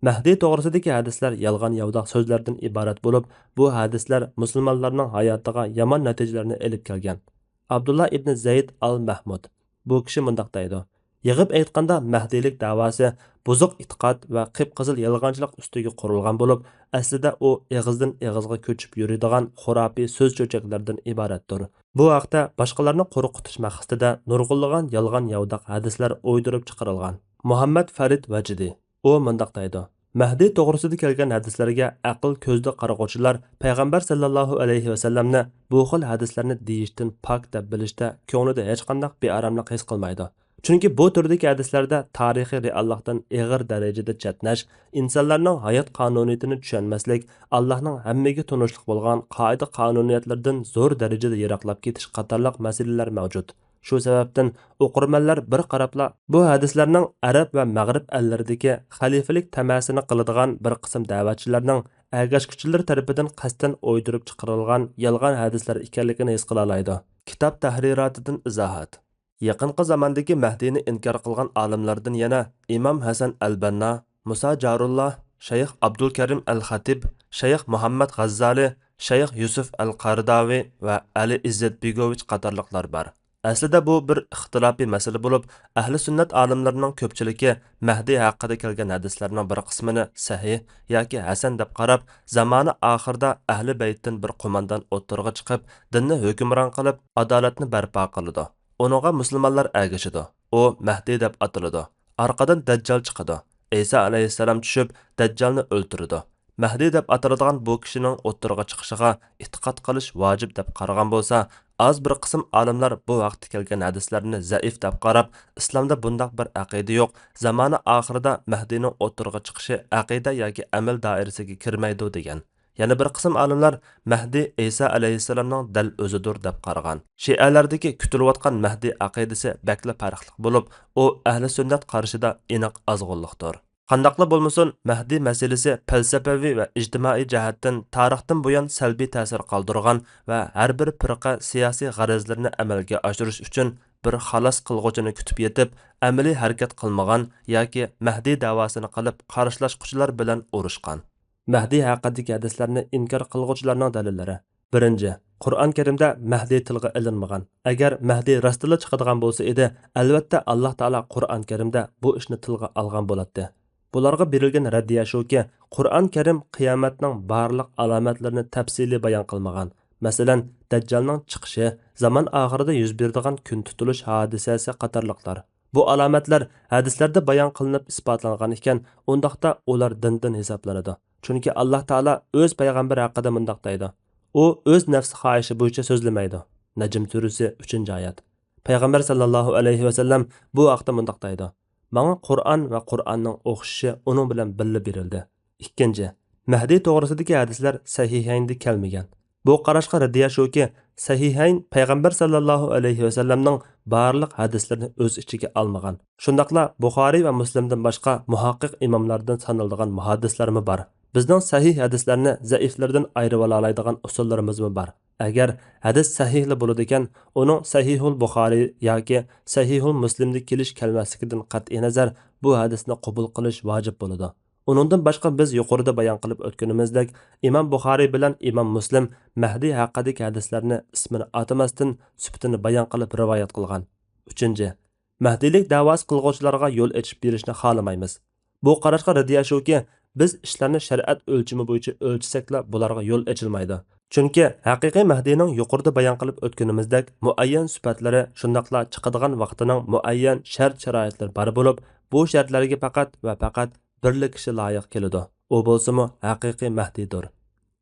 «مەھدىي توغرىسىدىكى ھەدىسلەر يالغان-ياۋىداق سۆزلەردىن ئىبارەت بولۇپ، بۇ ھەدىسلەر مۇسۇلمانلارنىڭ ھاياتىغا يامان نەتىجىلەرنى ئېلىپ كەلگەن.» ئابدۇللا ئىبنى زەيد ئال مەھمۇد، بۇ كىشى مۇنداق دەيدۇ: «يىغىپ ئېيتقاندا، مەھدىيلىك دەۋاسى بۇزۇق ئېتىقاد ۋە قىپقىزىل يالغانچىلىق ئۈستىگە قۇرۇلغان بولۇپ، ئەسلىدە ئۇ ئېغىزدىن ئېغىزغا كۆچۈپ يۈرىدىغان خۇراپىي سۆز-چۆچەكلەردىن ئىبارەتتۇر. بۇ ھەقتە باشقىلارنى قورقۇتۇش مەقسىتىدە نۇرغۇنلىغان يالغان-ياۋىداق ھەدىسلەر ئويدۇرۇپ چىقىرىلغان.» مۇھەممەد فەرىد ۋەجىدى، ئۇ مۇنداق دەيدۇ: «مەھدىي توغرىسىدا كەلگەن ھەدىسلەرگە ئەقىل كۆزىدە قارىغۇچىلار پەيغەمبەر سەللەللاھۇ ئەلەيھى ۋەسەللەمنى بۇ خىل ھەدىسلەرنى دېيىشتىن پاك دەپ بىلىشتە كۆڭلىدە ھېچقانداق بىئاراملىق ھېس قىلمايدۇ. چۈنكى بۇ تۈردىكى ھەدىسلەردە تارىخىي رېئاللىقتىن ئېغىر دەرىجىدە چەتنەش، ئىنسانلارنىڭ ھايات قانۇنىيىتىنى چۈشەنمەسلىك، ئاللاھنىڭ ھەممىگە تونۇشلۇق بولغان قائىدە-قانۇنىيەتلىرىدىن زور دەرىجىدە يىراقلاپ كېتىش قاتارلىق مەسىلىلەر مەۋجۇت. شۇ سەۋەبتىن ئوقۇرمەنلەر بىر قاراپلا بۇ ھەدىسلەرنىڭ ئەرەب ۋە مەغرىب ئەللىرىدىكى خەلىپىلىك تەمەسىنى قىلىدىغان بىر قىسىم دەۋەتچىلەرنىڭ ئەگەشكۈچىلىرى تەرىپىدىن قەستەن ئويدۇرۇپ چىقىرىلغان يالغان ھەدىسلەر ئىكەنلىكىنى ھېس قىلالايدۇ. كىتاب تەھرىراتىدىن ئىزاھات. يېقىنقى زاماندىكى مەھدىينى ئىنكار قىلغان ئالىملاردىن يەنە ئىمام ھەسەن ئەلبەننا، مۇسا جارۇللا، شەيخ ئابدۇلكەرىم ئەل خەتىب، شەيخ مۇھەممەد غەززالى، شەيخ يۈسۈف ئەل قەرداۋى ۋە ئەلى ئىززەت بېگوۋىچ قاتارلىقلار بار. ئەسلىدە بۇ بىر ئىختىلاپىي مەسىلە بولۇپ، ئەھلى سۈننەت ئالىملىرىنىڭ كۆپچىلىكى مەھدى ھەققىدە كەلگەن ھەدىسلەرنىڭ بىر قىسمىنى سەھىھ ياكى ھەسەن دەپ قاراپ، زامانە ئاخىرىدا ئەھلى بەيتتىن بىر قوماندان ئوتتۇرىغا چىقىپ، دىننى ھۆكۈمران قىلىپ، ئادالەتنى بەرپا قىلىدۇ. ئۇنىڭغا مۇسۇلمانلار ئەگىشىدۇ. ئۇ مەھدى دەپ ئاتىلىدۇ. ئارقىدىن دەججال چىقىدۇ. ئەيسا ئەلەيھىسسالام چۈشۈپ، دەججالنى ئۆلتۈرىدۇ. مەھدى دەپ ئاتىلىدىغان بۇ كىشىنىڭ ئوتتۇرىغا چىقىشىغا ئېتىقاد قىلىش ۋاجىپ دەپ قارىغان بولسا، ئاز بىر قىسىم ئالىملار بۇ ھەقتە كەلگەن ھەدىسلەرنى زەئىپ دەپ قاراپ، ئىسلامدا بۇنداق بىر ئەقىدە يوق، زامانە ئاخىرىدا مەھدىنىڭ ئوتتۇرىغا چىقىشى ئەقىدە ياكى ئەمەل دائىرىسىگە كىرمەيدۇ، دېگەن. يەنە بىر قىسىم ئالىملار مەھدى ئەيسا ئەلەيھىسسالامنىڭ دەل ئۆزىدۇر دەپ قارىغان. شىئەلەردىكى كۈتۈلۈۋاتقان مەھدى ئەقىدىسى بەكلا پەرقلىق بولۇپ، ئۇ ئەھلى سۈننەت قارىشىدا ئېنىق ئازغۇنلۇقتۇر. قانداقلا بولمىسۇن، مەھدى مەسىلىسى پەلسەپىۋى ۋە ئىجتىمائىي جەھەتتىن تارىختىن بۇيان سەلبىي تەسىر قالدۇرغان ۋە ھەر بىر پىرقە سىياسىي غەرەزلىرىنى ئەمەلگە ئاشۇرۇش ئۈچۈن بىر خالاس قىلغۇچىنى كۈتۈپ يېتىپ، ئەمەلىي ھەرىكەت قىلمىغان ياكى مەھدى دەۋاسىنى قىلىپ قارشىلاشقۇچىلار بىلەن ئۇرۇشقان. مەھدى ھەققىدىكى ھەدىسلەرنى ئىنكار قىلغۇچىلارنىڭ دەلىللىرى. بىرىنچى، قۇرئان كەرىمدە مەھدى تىلغا ئېلىنمىغان. ئەگەر مەھدى راستتىنلا چىقىدىغان بولسا ئىدى، ئەلۋەتتە، ئاللاھ تائالا قۇرئان كەرىمدە بۇ ئىشنى تىلغا ئالغان بولاتتى. بۇلارغا بېرىلگەن رەددىيە شۇكى، قۇرئان كەرىم قىيامەتنىڭ بارلىق ئالامەتلىرىنى تەپسىلىي بايان قىلمىغان. مەسىلەن، دەججالنىڭ چىقىشى، زامان ئاخىرىدا يۈز بېرىدىغان كۈن تۇتۇلۇش ھادىسەسى قاتارلىقلار. بۇ ئالامەتلەر ھەدىسلەردە بايان قىلىنىپ ئىسپاتلانغان ئىكەن، ئۇنداقتا ئۇلار دىندىن ھېسابلىنىدۇ. چۈنكى ئاللاھ تائالا ئۆز پەيغەمبىرى ھەققىدە مۇنداق دەيدۇ، ئۇ ئۆز نەپسى خاھىشى بويىچە سۆزلىمەيدۇ. نەجم سۈرىسى، ئۈچىنچى ئايەت. پەيغەمبەر ساللاللاھۇ ئەلەيھى ۋەسەللەم بۇ ھەقتە مۇنداق دەيدۇ، ماڭا قۇرئان ۋە قۇرئاننىڭ ئوخشىشى ئۇنىڭ بىلەن بىللە بېرىلدى. ئىككىنچى، مەھدى توغرىسىدىكى ھەدىسلەر سەھىھەيندە كەلمىگەن. بۇ قاراشقا رەددىيە شۇكى، سەھىھەين پەيغەمبەر ساللاللاھۇ ئەلەيھى ۋەسەللەمنىڭ بارلىق ھەدىسلىرىنى ئۆز ئىچىگە ئالمىغان. شۇنداقلا بۇخارىي ۋە مۇسلىمدىن باشقا مۇھەققىق ئىماملاردىن سانىلىدىغان مۇھەددىسلەرمۇ بار. بىزنىڭ سەھىھ ھەدىسلەرنى زەئىفلىرىدىن ئايرىۋالالايدىغان ئۇسۇللىرىمىزمۇ بار. ئەگەر ھەدىس سەھىھلا بولىدىكەن، ئۇنىڭ سەھىھۇل بۇخارىي ياكى سەھىھۇل مۇسلىمدا كېلىش كەلمەسلىكىدىن قەتئىينەزەر، بۇ ھەدىسنى قوبۇل قىلىش ۋاجىپ بولىدۇ. ئۇنىڭدىن باشقا بىز يۇقىرىدا بايان قىلىپ ئۆتكىنىمىزدەك، ئىمام بۇخارىي بىلەن ئىمام مۇسلىم مەھدى ھەققىدىكى ھەدىسلەرنى ئىسمىنى ئاتىماستىن، سۈپىتىنى بايان قىلىپ رىۋايەت قىلغان. ئۈچىنچى، مەھدىيلىك دەۋاسى قىلغۇچىلارغا يول ئېچىپ بېرىشنى خالىمايمىز. بۇ قاراشقا رەددىيە شۇكى، بىز ئىشلارنى شەرىئەت ئۆلچىمى بويىچە ئۆلچىسەكلا، بۇلارغا يول ئېچىلمايدۇ. چۈنكى ھەقىقىي مەھدىينىڭ يۇقىرىدا بايان قىلىپ ئۆتكىنىمىزدەك مۇئەييەن سۈپەتلىرى، شۇنداقلا چىقىدىغان ۋاقتىنىڭ مۇئەييەن شەرت-شارائىتلىرى بار بولۇپ، بۇ شەرتلەرگە پەقەت ۋە پەقەت بىرلا كىشى لايىق كېلىدۇ. ئۇ بولسىمۇ ھەقىقىي مەھدىيدۇر.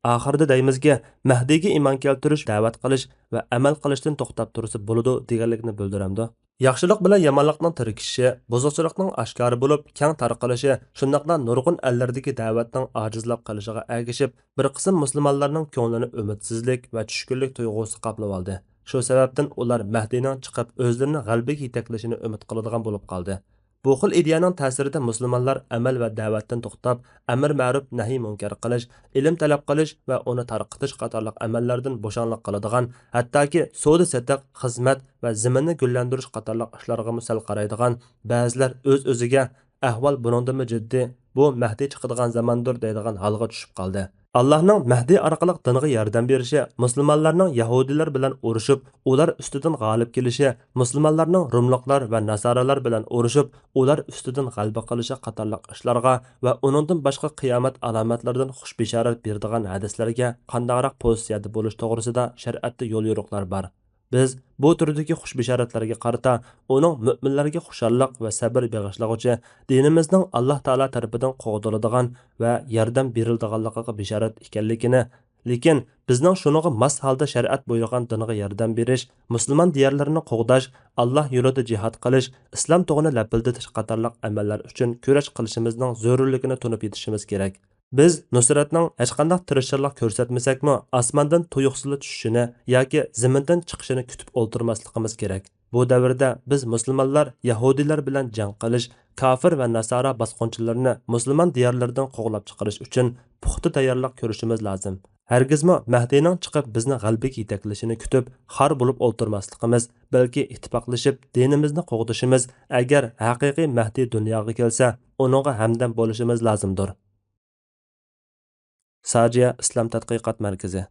ئاخىرىدا دەيمىزكى، مەھدىيگە ئىمان كەلتۈرۈش، دەۋەت قىلىش ۋە ئەمەل قىلىشتىن توختاپ تۇرسا بولىدۇ دېگەنلىكنى بىلدۈرەمدۇ؟ ياخشىلىق بىلەن يامانلىقنىڭ تىركىشىشى، بۇزۇقچىلىقنىڭ ئاشكارا بولۇپ كەڭ تارقىلىشى، شۇنداقلا نۇرغۇن ئەللەردىكى دەۋەتنىڭ ئاجىزلاپ قېلىشىغا ئەگىشىپ، بىر قىسىم مۇسۇلمانلارنىڭ كۆڭلىنى ئۈمىدسىزلىك ۋە چۈشكۈنلۈك تۇيغۇسى قاپلىۋالدى. شۇ سەۋەبتىن ئۇلار مەھدىينىڭ چىقىپ، ئۆزلىرىنى غەلىبىگە يېتەكلىشىنى ئۈمىد قىلىدىغان بولۇپ قالدى. بۇ خىل ئىدىيەنىڭ تەسىرىدە مۇسۇلمانلار ئەمەل ۋە دەۋەتتىن توختاپ، ئەمىر مەرۇپ نەھىي مۇنكەر قىلىش، ئىلىم تەلەپ قىلىش ۋە ئۇنى تارقىتىش قاتارلىق ئەمەللەردىن بوشاڭلىق قىلىدىغان، ھەتتاكى سودا سېتىق، خىزمەت ۋە زېمىننى گۈللەندۈرۈش قاتارلىق ئىشلارغىمۇ سەل قارايدىغان، بەزىلەر ئۆز-ئۆزىگە، ئەھۋال بۇنىڭدىنمۇ جىددىي، بۇ مەھدىي چىقىدىغان زاماندۇر دەيدىغان ھالغا چۈشۈپ قالدى. ئاللاھنىڭ مەھدى ئارقىلىق دىنغا ياردەم بېرىشى، مۇسۇلمانلارنىڭ يەھۇدىيلار بىلەن ئۇرۇشۇپ، ئۇلار ئۈستىدىن غالىب كېلىشى، مۇسۇلمانلارنىڭ روملۇقلار ۋە ناسارالار بىلەن ئۇرۇشۇپ، ئۇلار ئۈستىدىن غەلىبە قىلىشى قاتارلىق ئىشلارغا ۋە ئۇنىڭدىن باشقا قىيامەت ئالامەتلىرىدىن خۇش بېشارەت بېرىدىغان ھەدىسلەرگە قانداقراق پوزىتسىيەدە بولۇش توغرىسىدا شەرىئەتتە يول يورۇقلار بار. بىز بۇ تۈردىكى خۇش بېشارەتلەرگە قارىتا ئۇنىڭ مۆمىنلەرگە خۇشاللىق ۋە سەبر بېغىشلىغۇچى، دىنىمىزنىڭ ئاللاھ تائالا تەرىپىدىن قوغدىلىدىغان ۋە ياردەم بېرىلىدىغانلىقىغا بېشارەت ئىكەنلىكىنى، لېكىن بىزنىڭ شۇنىڭغا ماس ھالدا شەرىئەت بۇيرۇغان دىنغا ياردەم بېرىش، مۇسۇلمان دىيارلىرىنى قوغداش، ئاللاھ يولىدا جىھاد قىلىش، ئىسلام تۇغىنى لەپىلدىتىش قاتارلىق ئەمەللەر ئۈچۈن كۈرەش قىلىشىمىزنىڭ زۆرۈرلۈكىنى تونۇپ يېتىشىمىز كېرەك. بىز نۇسرەتنىڭ ھېچقانداق تىرىشچانلىق كۆرسەتمىسەكمۇ، ئاسماندىن تۇيۇقسىزلا چۈشۈشىنى ياكى زېمىندىن چىقىشىنى كۈتۈپ ئولتۇرماسلىقىمىز كېرەك. بۇ دەۋردە بىز مۇسۇلمانلار يەھۇدىيلار بىلەن جەڭ قىلىش، كاپىر ۋە ناسارا باسقۇنچىلىرىنى مۇسۇلمان دىيارلىرىدىن قوغلاپ چىقىرىش ئۈچۈن پۇختا تەييارلىق كۆرۈشىمىز لازىم. ھەرگىزمۇ مەھدىينىڭ چىقىپ بىزنى غەلىبىگە يېتەكلىشىنى كۈتۈپ خار بولۇپ ئولتۇرماسلىقىمىز، بەلكى ئىتتىپاقلىشىپ دىنىمىزنى قوغدىشىمىز، ئەگەر ھەقىقىي مەھدىي دۇنياغا كەلسە، ئۇنىڭغا ھەمدەم بولۇشىمىز لازىمدۇر. ساجىيا ئىسلام تەتقىقات مەركىزى.